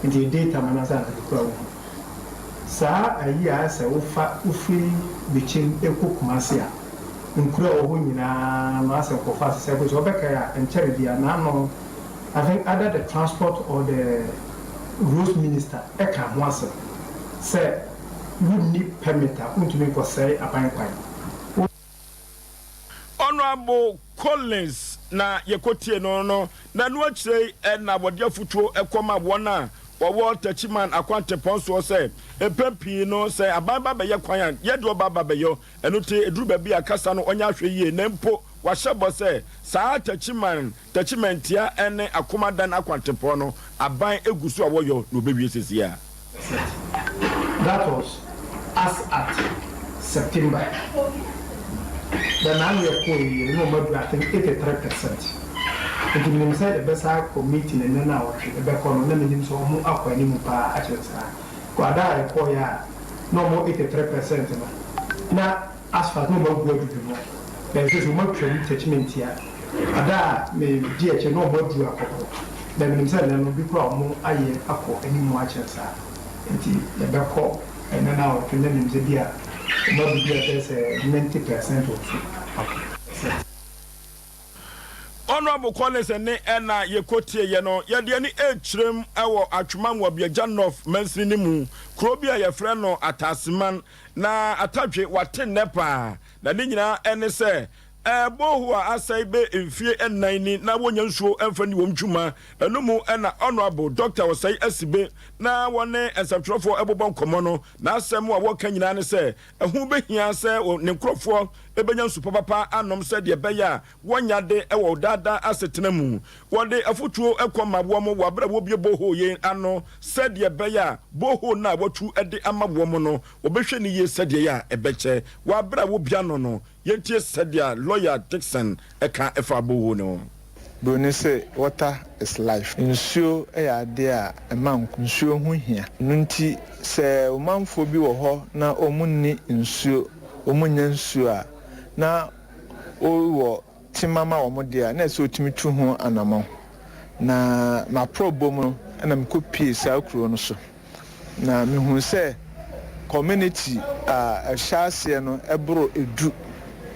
Nti ɛyɛ daytime anaasɛ anadwo koraa wohu. Saa ayi a sɛ wofa wofiri Bekyem kɔ Kumasi a, nkuro a ɛwɔ hɔ nyinaa no asɛ nkurɔfoɔ asesa kɔ. Sɛ wobɛkae a, ɛnkyɛre biara n'ano, I think either the transport or the roads minister ɛkaa ho asɛm sɛ wonni permit a wontumi nkɔsɛe aban kwan. Wo. Honourable Collins na yɛkɔtiee no no, na ɛno akyire yi na wɔde afotuo kɔma wɔn a wɔwɔ Techiman akwantempɔn soɔ sɛ mpɛn pii no sɛ aban ba bɛyɛ kwan a, yɛ deɛ ɔba ba bɛyɔ. Ɛno nti ɛduru baabi a kasa no ɔnyɛ ahwɛyie na mpo wahyɛ bɔ sɛ saa Techiman, Techimantia ne Akomadan akwantempɔn no aban gu so a wɔyɔ na wɔbɛwie seesei ara. That was as at September. Then na ano yɛkɔɔ yie no na wɔn aduru I think 83%. Nti menim sɛ yɛbɛsan akɔ meeting ɛnnɛ naawɔtwe ɛbɛkɔ no na menim sɛ wɔn akɔ anim paa akyerɛ saa. Kɔ ada a yɛkɔeɛ a na wɔn 83% no na Asphalt na wɔagu adudu no, na ɛsɛ sɛ wɔatwam tɛkyimentia. Ada a medi akyire na wɔaduru akɔkɔ, na menim sɛ nnɛ no bi koraa wɔayɛ akɔ anim akyɛn saa. Enti yɛbɛkɔ ɛnnɛ naawɔtwe na menim sɛ bi a wɔadu bi a bɛyɛ sɛ 90 percent or so. Honourable Collins nne na yɛkɔtieeɛ no. Yɛde ani rekyerɛm wɔ Atwoma Nwabiagya North mansini no mu, kuro bi a yɛfrɛ no Ataaseman. Na Atadwe wate nnɛ paa, na ne nyinaa ne sɛ borehole a asɛe bɛ mfie nnan ni na wɔnnya nsuo mfa nni wɔn dwuma. Ɛno mu na Honourable Doctor Osei Asibe na wɔne nsɛmtwerɛfoɔ bobɔ nkɔmmɔ no. N'asɛm a wɔka nyinaa ne sɛ ɛho bɛhia sɛ ne nkorɔfoɔ bɛnya nsu papapa anom sɛdeɛ ɛbɛyɛ a wɔnya de wɔ daa daa asetena mu. Wɔde afotuo kɔ ma wɔn wɔ aberɛ a wɔrebue borehole yi ano sɛdeɛ ɛbɛyɛ a borehole no a wɔatu de ama wɔn no wɔbɛhwɛ no yie sɛdeɛ ɛyɛ a ɛbɛkyɛ wɔ aberɛ a wɔbue ano no. Yɛntie sɛdeɛ lɔya Dickson ka faa borehole no ho. Broni se water is life. Nsuo yɛ adeɛ a ɛma nkwa. Nsuo ho hia. Ɛno nti sɛ omanfoɔ bi wɔ hɔ na wɔn nni nsuo, wɔn nnya nsuo a, na wowɔ tema ma wɔn deɛ a, na ɛsɛ sɛ wotumi tu ho anamɔn. Na m'aprɔbɔ mu no na mekɔpuee saa kuro no so. Na mehuu sɛ community a ɛhyɛ aseɛ no boro du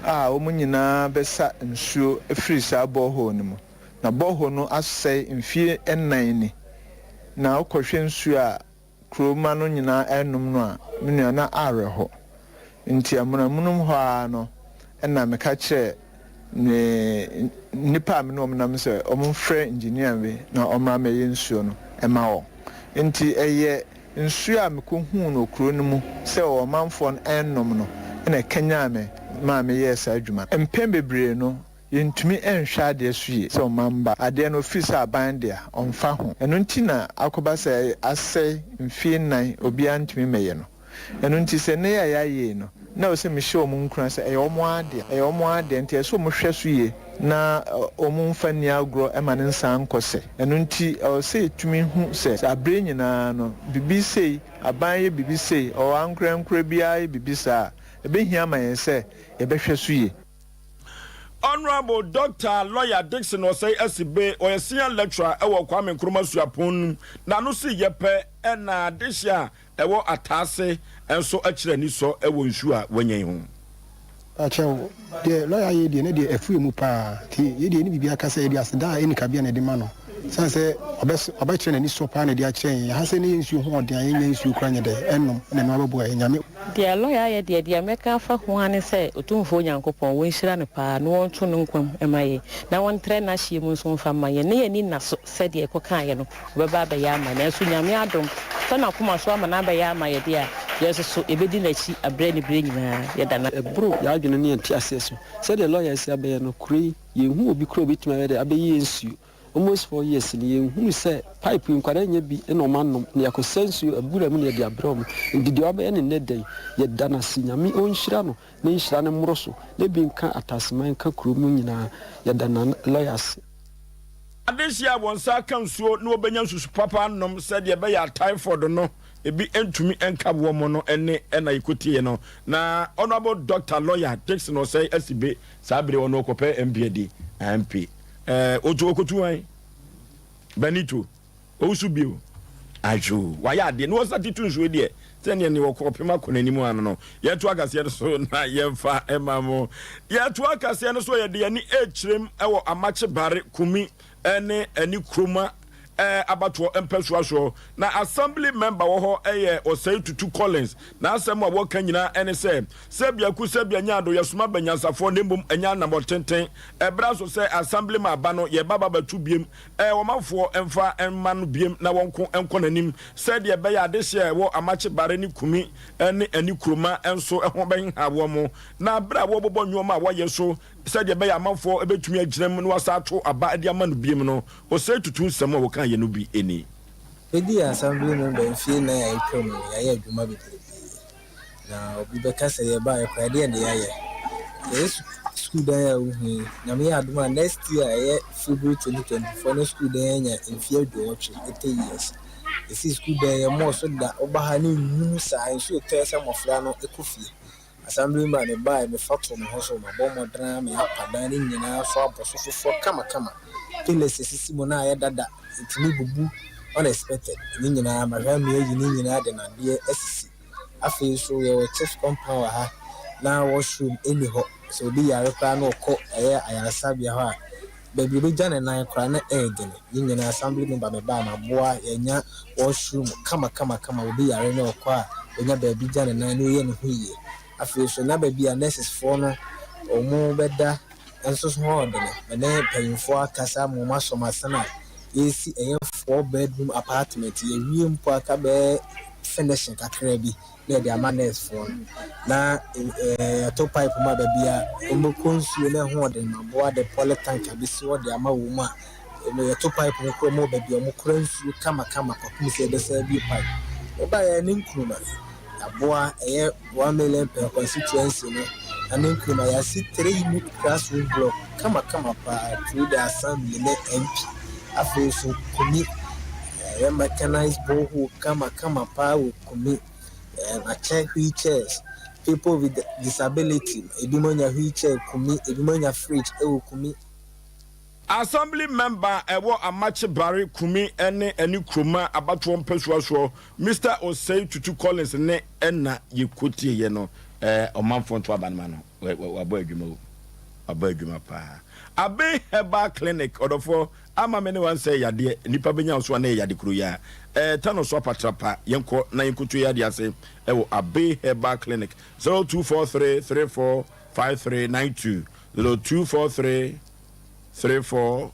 a wɔn nyinaa bɛsa nsuo firi saa borehole no mu. Na borehole no asɛe mfeɛ nnan ni. Na wokɔhwɛ nsuo a kuro mma no nyinaa renom no a, me nua, na awerɛho. Nti amunamunum hɔ ara no na meka kyerɛɛ me nnipa a me ne wɔn nam sɛ wɔmfrɛ engineer bi na ɔmmra mmɛyɛ nsuo no mma wɔn. Nti ɛyɛ nsuo a mekɔhuu no wɔ kuro no mu sɛ ɔmanfoɔ no renom no na ɛkanyan me maa meyɛɛ saa adwuma no. Mpɛn bebree no, Yɛntumi nhwɛ adeɛ so yie sɛ ɔman ba. Adeɛ no ɔfiri sɛ aban dea, ɔmfa ho. Ɛno nti na akɔba sɛ asɛe mfie nnan obiara ntumi mmɛyɛ no. Ɛno nti sɛ nnɛ yi a yɛayɛ yi no, na ɛwɔ sɛ mehyɛ wɔn nkuran sɛ ɛyɛ wɔn ara dea. Ɛyɛ wɔn ara dea nti ɛsɛ sɛ wɔhwɛ so yie na wɔn mfa nni agorɔ mma no nsan nkɔ sɛ. Ɛno nti ɛwɔ sɛ yɛtumi hu sɛ aberɛ nyinaa no biribi sei, aban yɛ biribi sei, ɔwɔ ankorɛankorɛ biara yɛ biribi saa a, ɛbɛhia ama yɛn sɛ yɛbɛhwɛ so yie. Honourable Doctor Lawyer Dickson Osei Asibe, ɔyɛ Senior Lecturer wɔ Kwame Nkrumah Suapɔn no mu. N'ano si yɛ pɛ na adehye a ɛwɔ Ataase nso kyerɛ anisɔ wɔ nsuo a wanya yi ho. Pakyɛw, deɛ lɔya yɛ deɛ ne deɛ ɛfiri mu paa nti yɛ deɛ yɛnni biribi aka sɛ yɛde aseda a ɛnni kabea na yɛde ma no sane sɛ ɔbɛ ɔbɛkyerɛ n'ani sɔ paa na ɛde akyerɛ yɛn ha sɛ ne yɛ nsuo ho ɔden a yɛnnya nsuo koraa nyɛ dɛ ɛnnom na ɛno abɛboa yɛn Nyame Deɛ lɔya ayɛ deɛ, deɛ mɛka afa ho ara ne sɛ Otumfoɔ Nyankopɔn, wɔnhyira no paa na wɔnto no nkwa mu mma yɛn, na wɔntrɛ n'ahyeɛ mu nso mfa mma yɛn, na yɛn ani nna so sɛ deɛ ɛkɔkaeɛ no, ɔbɛba abɛyɛ ama yɛn. Nanso Nyame adom, sɔ n'akoma so ama no abɛyɛ ama yɛn deɛ a, yɛn nso so yɛbɛdi n'akyi aberɛ ne berɛ nyinaa. Yɛda no. Ɛboro yɛn adwene ne yɛn nteaseɛ so. Sɛdeɛ lɔya asi abɛyɛ no, kuro yi, yɛnhu obi koraa a ɔbɛtumi ayɛ dɛ abɛyi yɛn nsuo. Almost 4 years ni yɛnhunu sɛ pipe yi nkwadaa nya bi na wɔn anom na yɛakɔsa nsuo abura mu na yɛde abrɛ wɔn. Nti deɛ wabɛyɛ no nnɛ da yi, yɛda no ase. Nyame ɔnhyira no na nhyira no mmoro so na ebi nka Ataseman nka kuro mu nyinaa. Yɛda Nana lɔya ase. Adehye a wɔn nsa aka nsuo na wɔbɛnya nsusu papa anom sɛdeɛ ɛbɛyɛ a typhoid no ebi ntumi nka wɔn no ne na yɛkɔtieɛ no. Na Honourable Doctor Lawyer Dickson Osei Asibe saa bere ɔno ɔkɔpɛ MP adi, MP. Ɛɛ otu okotu wan? Benito owusu bio. Adwo wayɛ adeɛ na wɔsa tete nsuo deɛ sɛdeɛ ne wɔkɔ ɔpem akɔ n'anim ano no. Yɛto akaseɛ no so na yɛmfa ɛma mo. Yɛto akaseɛ no so yɛde yɛne ɛkyerɛm ɛwɔ Amakye Bare Kumi ɛne ɛne Kuroma ɛɛ abatoɔ mpɛsoa soɔ. Na assembly member wɔ hɔ ɛyɛ Osei Tutu Collins. N'asɛm a wɔka nyinaa ɛne sɛ, sɛ biako sɛ bia nya ado yɛsoma ba nyansafoɔ na mmom ɛnyɛ anamɔ tenten. Ɛberɛ aso sɛ assembly ma aba no yɛba ba bɛto biem ɛɛ ɔmanfoɔ mfa mma no biem na wɔnko nkɔ n'anim sɛdeɛ ɛbɛyɛ adehyeɛ a ɛwɔ Amakye Bare ne Kumi ne ɛne Kuroma nso ho bɛnha wɔn. Na berɛ a wɔrebobɔ nnoɔma a wɔayɛ so sɛdeɛ ɛbɛyɛ amanfoɔ bɛtumi agyina mu na wɔasan ato aba de ama no biem no, Osei Tutu nsɛm a wɔkaeɛ no bi ni. Yɛdii Assembly member mfie nnan a atwam no, yɛayɛ adwuma bebrebe. Na obi bɛka sɛ yɛbaeɛ koraa ɛdeɛn na yɛayɛ? Yɛyɛ sukuu dan a wohu yi, Nyame yɛ adom a next year a ɛyɛ February 2024 na sukuu dan yi anya mfeɛ aduɔwɔtwe, 80 years. Yɛsii sukuu dan yi, yɛmmɔɔ so da, woba ha ne nwunu saa, nsuo tɔ sɛ mmɔfra no kɔ fie. Assembly man mebaeɛ mefa too me ho so, mabɔ mmɔden ara ma yɛapa dan no nyinaa so abɔ so foforɔ kamakama. Pillars a ɛsisi mu no ayɛ dada, ɛtumi bubu unexpected. Ne nyinaa mahwɛ ama yɛayi ne nyinaa de nnadeɛ asisi. Afei nso yɛwɔ chips compound wɔ ha na washroom nni hɔ. Sɛ obi yare koraa na ɔkɔ ɛyɛ ayaresabea hɔ a, Baabi ɔbɛgya ne nan koraa na ɛyɛ den. Ne nyinaa assembly member mebaa maboa yɛanya washroom kama kama kama obi yare na ɔkɔ a ɔnya baabi gya ne nan na ɔyɛ ne ho yie. Afei nso na baabi a nurses foɔ no wɔn bɛda nso so hɔ ɔdene. Me ne mpanyinfoɔ akasa ama wɔn asɔ m'asene a yɛresi ɛyɛ 4 bedroom apartment. Yɛwie mpo aka bɛyɛ finishing kakra bi na yɛde ama nurse foɔ no. Na yɛto pipe mu a baabi a wɔbɛkɔ nsuo na ɛho ɔden maboa de poly tank abɛsi hɔ de ama wɔn a yɛto pipe no koraa mu wɔ baabi a wɔkora nsuo kamakama kɔpem sɛ yɛbɛsan abue pipe. Wobaeɛ ne Nkrumah yɛaboa ɛyɛ 1 million per constituency no na ne Nkrumah yɛasi three new classroom block kamakama paa through the assembly ne MP. Afei nso Kumi ɛyɛ mechanized borehole kamakama paa wɔ Kumi. Akyɛ wheelchairs, people with disability, ebi mo anya wheelchair Kumi, ebi mo anya fridge ɛwɔ Kumi. Assembly member ɛwɔ Amakye Bare Kumi ne ɛne Kuroma abatoɔ mpɛsoa soɔ, Mr Osei Tutu Collins ne ɛna yɛkɔtie yɛ no. Ɔmanfoɔ nto aba no ma no, wabɔ adwuma o, wabɔ adwuma paa. Abe Herbal Clinic, ɔdɔfoɔ ama me ne wansɛ yadeɛ nipa bɛnya so a na yɛ yade kuro yi a ta no so apatrapa. Yɛnkɔ na yɛnkɔtu yadeɛ ase ɛwɔ Abe Herbal Clinic, 0243 34 5392, 0243 34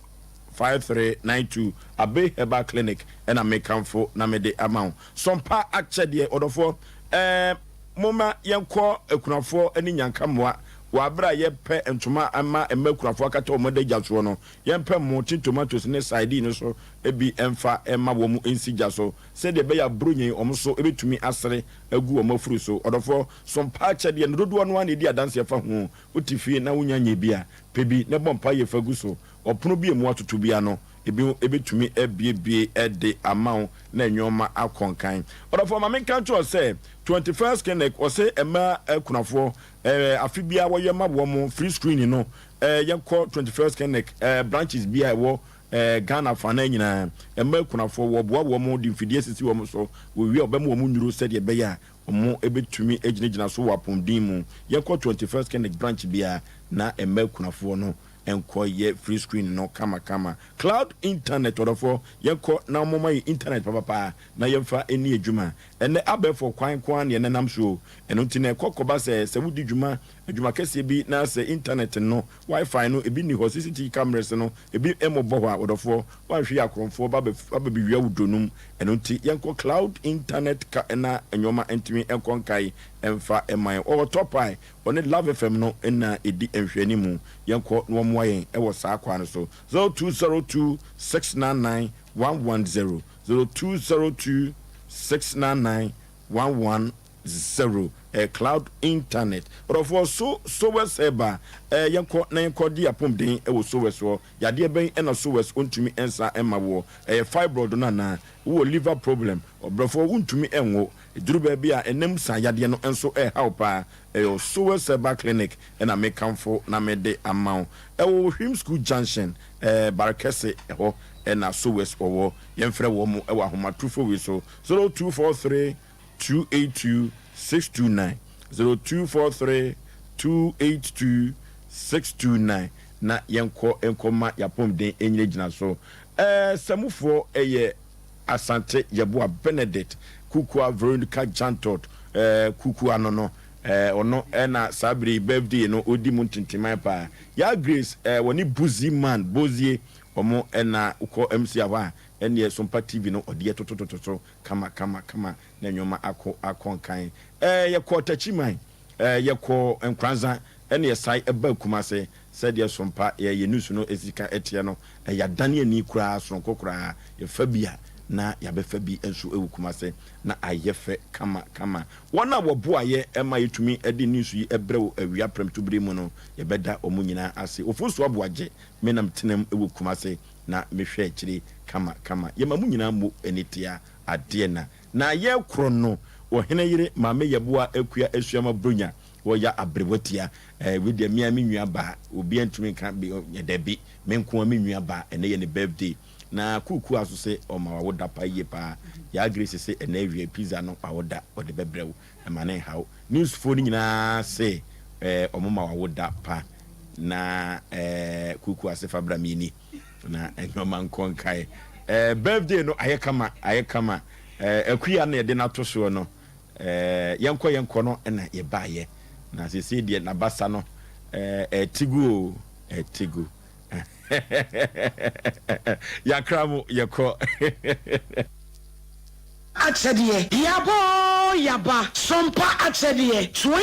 5392. Abe Herbal Clinic ɛna mekamfo na mede ama wo. Sɔmpa akyɛdeɛ, ɔdɔfoɔ, momma yɛnkɔ akunafoɔ ne nyankammoa wɔ abere a yɛpɛ ntoma ama mma akunafoɔ akata wɔn adagya soɔ no. Yɛmpɛ mo tin tomatoes ne sardine no so ebi mfa ɛma wɔn nsi gya so sɛdeɛ ɛbɛyɛ aburonyi wɔn so ebɛtumi asere agu wɔn afuru so. Ɔdɔfoɔ, sɔmpa akyɛdeɛ no dodoɔ no ara na edi adanseɛ fa ho. Wote fie na wonya nyɛ bi a, pɛ bi na bɔ mpa yɛ fa gu so. Ɔpono bi emu atoto bi ano ebi ebɛtumi abiebie ɛde ama wo na nneɛma akɔ nkan. Ɔdɔfoɔ, maame nka nkyerɛ sɛ 21st Clinic ɔsɛ mmaa akunafoɔ afe biara wɔyɛ ma wɔn free screening no. Yɛnkɔ 21st Clinic branches bi a ɛwɔ Ghana fa na nyinaa. Mmaa akunafoɔ, wɔboa wɔn de mfidie sisi wɔn so. Wɔwie a, ɔbɛma wɔn nnuro sɛdeɛ ɛbɛyɛ a wɔn ebɛtumi gyinagyina so wɔ apɔmuden mu. Yɛnkɔ 21st Clinic branch biara na mmaa akunafoɔ no nkɔyɛ free screen no kamakama. Cloud Internet, ɔdɔfoɔ, yɛnkɔ na wɔma yɛ internet papapaa na yɛmfa ani adwuma. Ɛnɛ abɛɛfo kwan ko ara ne ɛnenam so. Ɛno nti na ɛkɔ kɔba sɛ wodi dwuma adwuma kɛseɛ bi na sɛ internet no, WiFi no ebi ni hɔ, CCTV cameras no ebi mmobɔ hɔ a, ɔdɔfoɔ, wanhwɛ yɛ akorɔmfoɔ ba bɛbɛwia wo donum. Ɛno nti yɛnkɔ Cloud Internet ka na nneɛma ntumi nkɔ nkae ɛmfa ɛman ɔwɔ Top Eye. Ɔne Love FM no na ɛdi nhwɛni mu. Yɛnkɔ na wɔmmoa yɛn ɛwɔ saa kwan no so. 0202 699 110, 0202 699 110, cloud Internet. Ɔdɔfoɔ, so Sowes ɛba yɛnkɔ na yɛnkɔ di apɔmuden ɛwɔ Sowes hɔ. Yadeɛ bɛn ɛna Sowes ɔntumi nsa ɛma woɔ? Ɛyɛ fibroid no anaa wowɔ liver problem? Ɔbrɛfoɔ, wontumi ɛnwo, duru baabi a ɛnam sa yadeɛ no nso ɛhaw paa, ɛyɛ Sowes Herbal Clinic ɛna mekamfo na mede ama wo. Ɛwɔ Hwim School Junction, Barekɛse ɛhɔ ɛna Sowes wɔwɔ. Yɛmfrɛ wɔ mo ɛwɔ ahomatorofo wei so: 0243 282 629, 0243 282 629, na yɛnkɔ nkɔma yɛapɔmuden ɛnyinagyina so. Sɛmufoɔ ɛyɛ Asante Yɛboa Benedict Kukua Veronica Jantot Kukua no, ɔno ɛna saa bere birthday no ɔdi mu ntenteman paa. Ya Grace wɔne Buzi Man Bozie ɔmo ɛna wokɔ MC hɔ a, ɛneɛ Sompa TV no ɔde yɛ totototo kama kama kama na nneɛma akɔ akɔ nkan. Yɛkɔ Takyiman, yɛkɔ Nkoranza, ɛne yɛsae ɛba Kumase. Sɛdeɛ Sompa yɛ news no esi ka ɛteɛ no, ɛyɛ adane ani koraa, soronko koraa. Yɛfa bi a na yɛabɛfa bi nso ɛwɔ Kumase na ayɛ fɛ kama kama. Wɔn a wɔboa yɛ ɛma yɛtumi ɛde news yi ɛbrɛ wɔ awia prɛmtobere mu no, yɛbɛda wɔn nyinaa ase. Ofosu Aboagye menam tenam ɛwɔ Kumase na mehwɛ akyire kama kama. Yɛma mu nyinaa mo ani tea adeɛ na yɛkorɔ no. Ɔhene yere Maame Yɛboa Akua Asuama Bronya wɔyɛ aberewatia. Wei deɛ mmea me nua baa, obiara ntumi nka bi dabi, me nko a me nua baa. Ɛnɛ yɛ ne birthday na kuku aso sɛ ɔma wawoda pa yie paa. Yaa Grace sɛ ɛnɛ awia pizza no wawoda ɔde bɛbrɛ wo, ɛma ne nhaw. Newsfoɔ no nyinaa sɛ ɔmo ma wawoda pa. Na eh, kuku ase fa bra mini na nneɛma nkɔ nkae. Eh, birthday no ayɛ kama, ayɛ kama. Eh, akuya na yɛde no ato soɔ no. Eh, yɛnkɔ yɛnkɔ no na yɛbaayɛ. Na seesei deɛ n'abasa no eh, ɛte gu o, ɛte gu. Yɛakra mo, yɛkɔ. Akyɛdeɛ, Yaba oo yaba, Sompa akyɛdeɛ.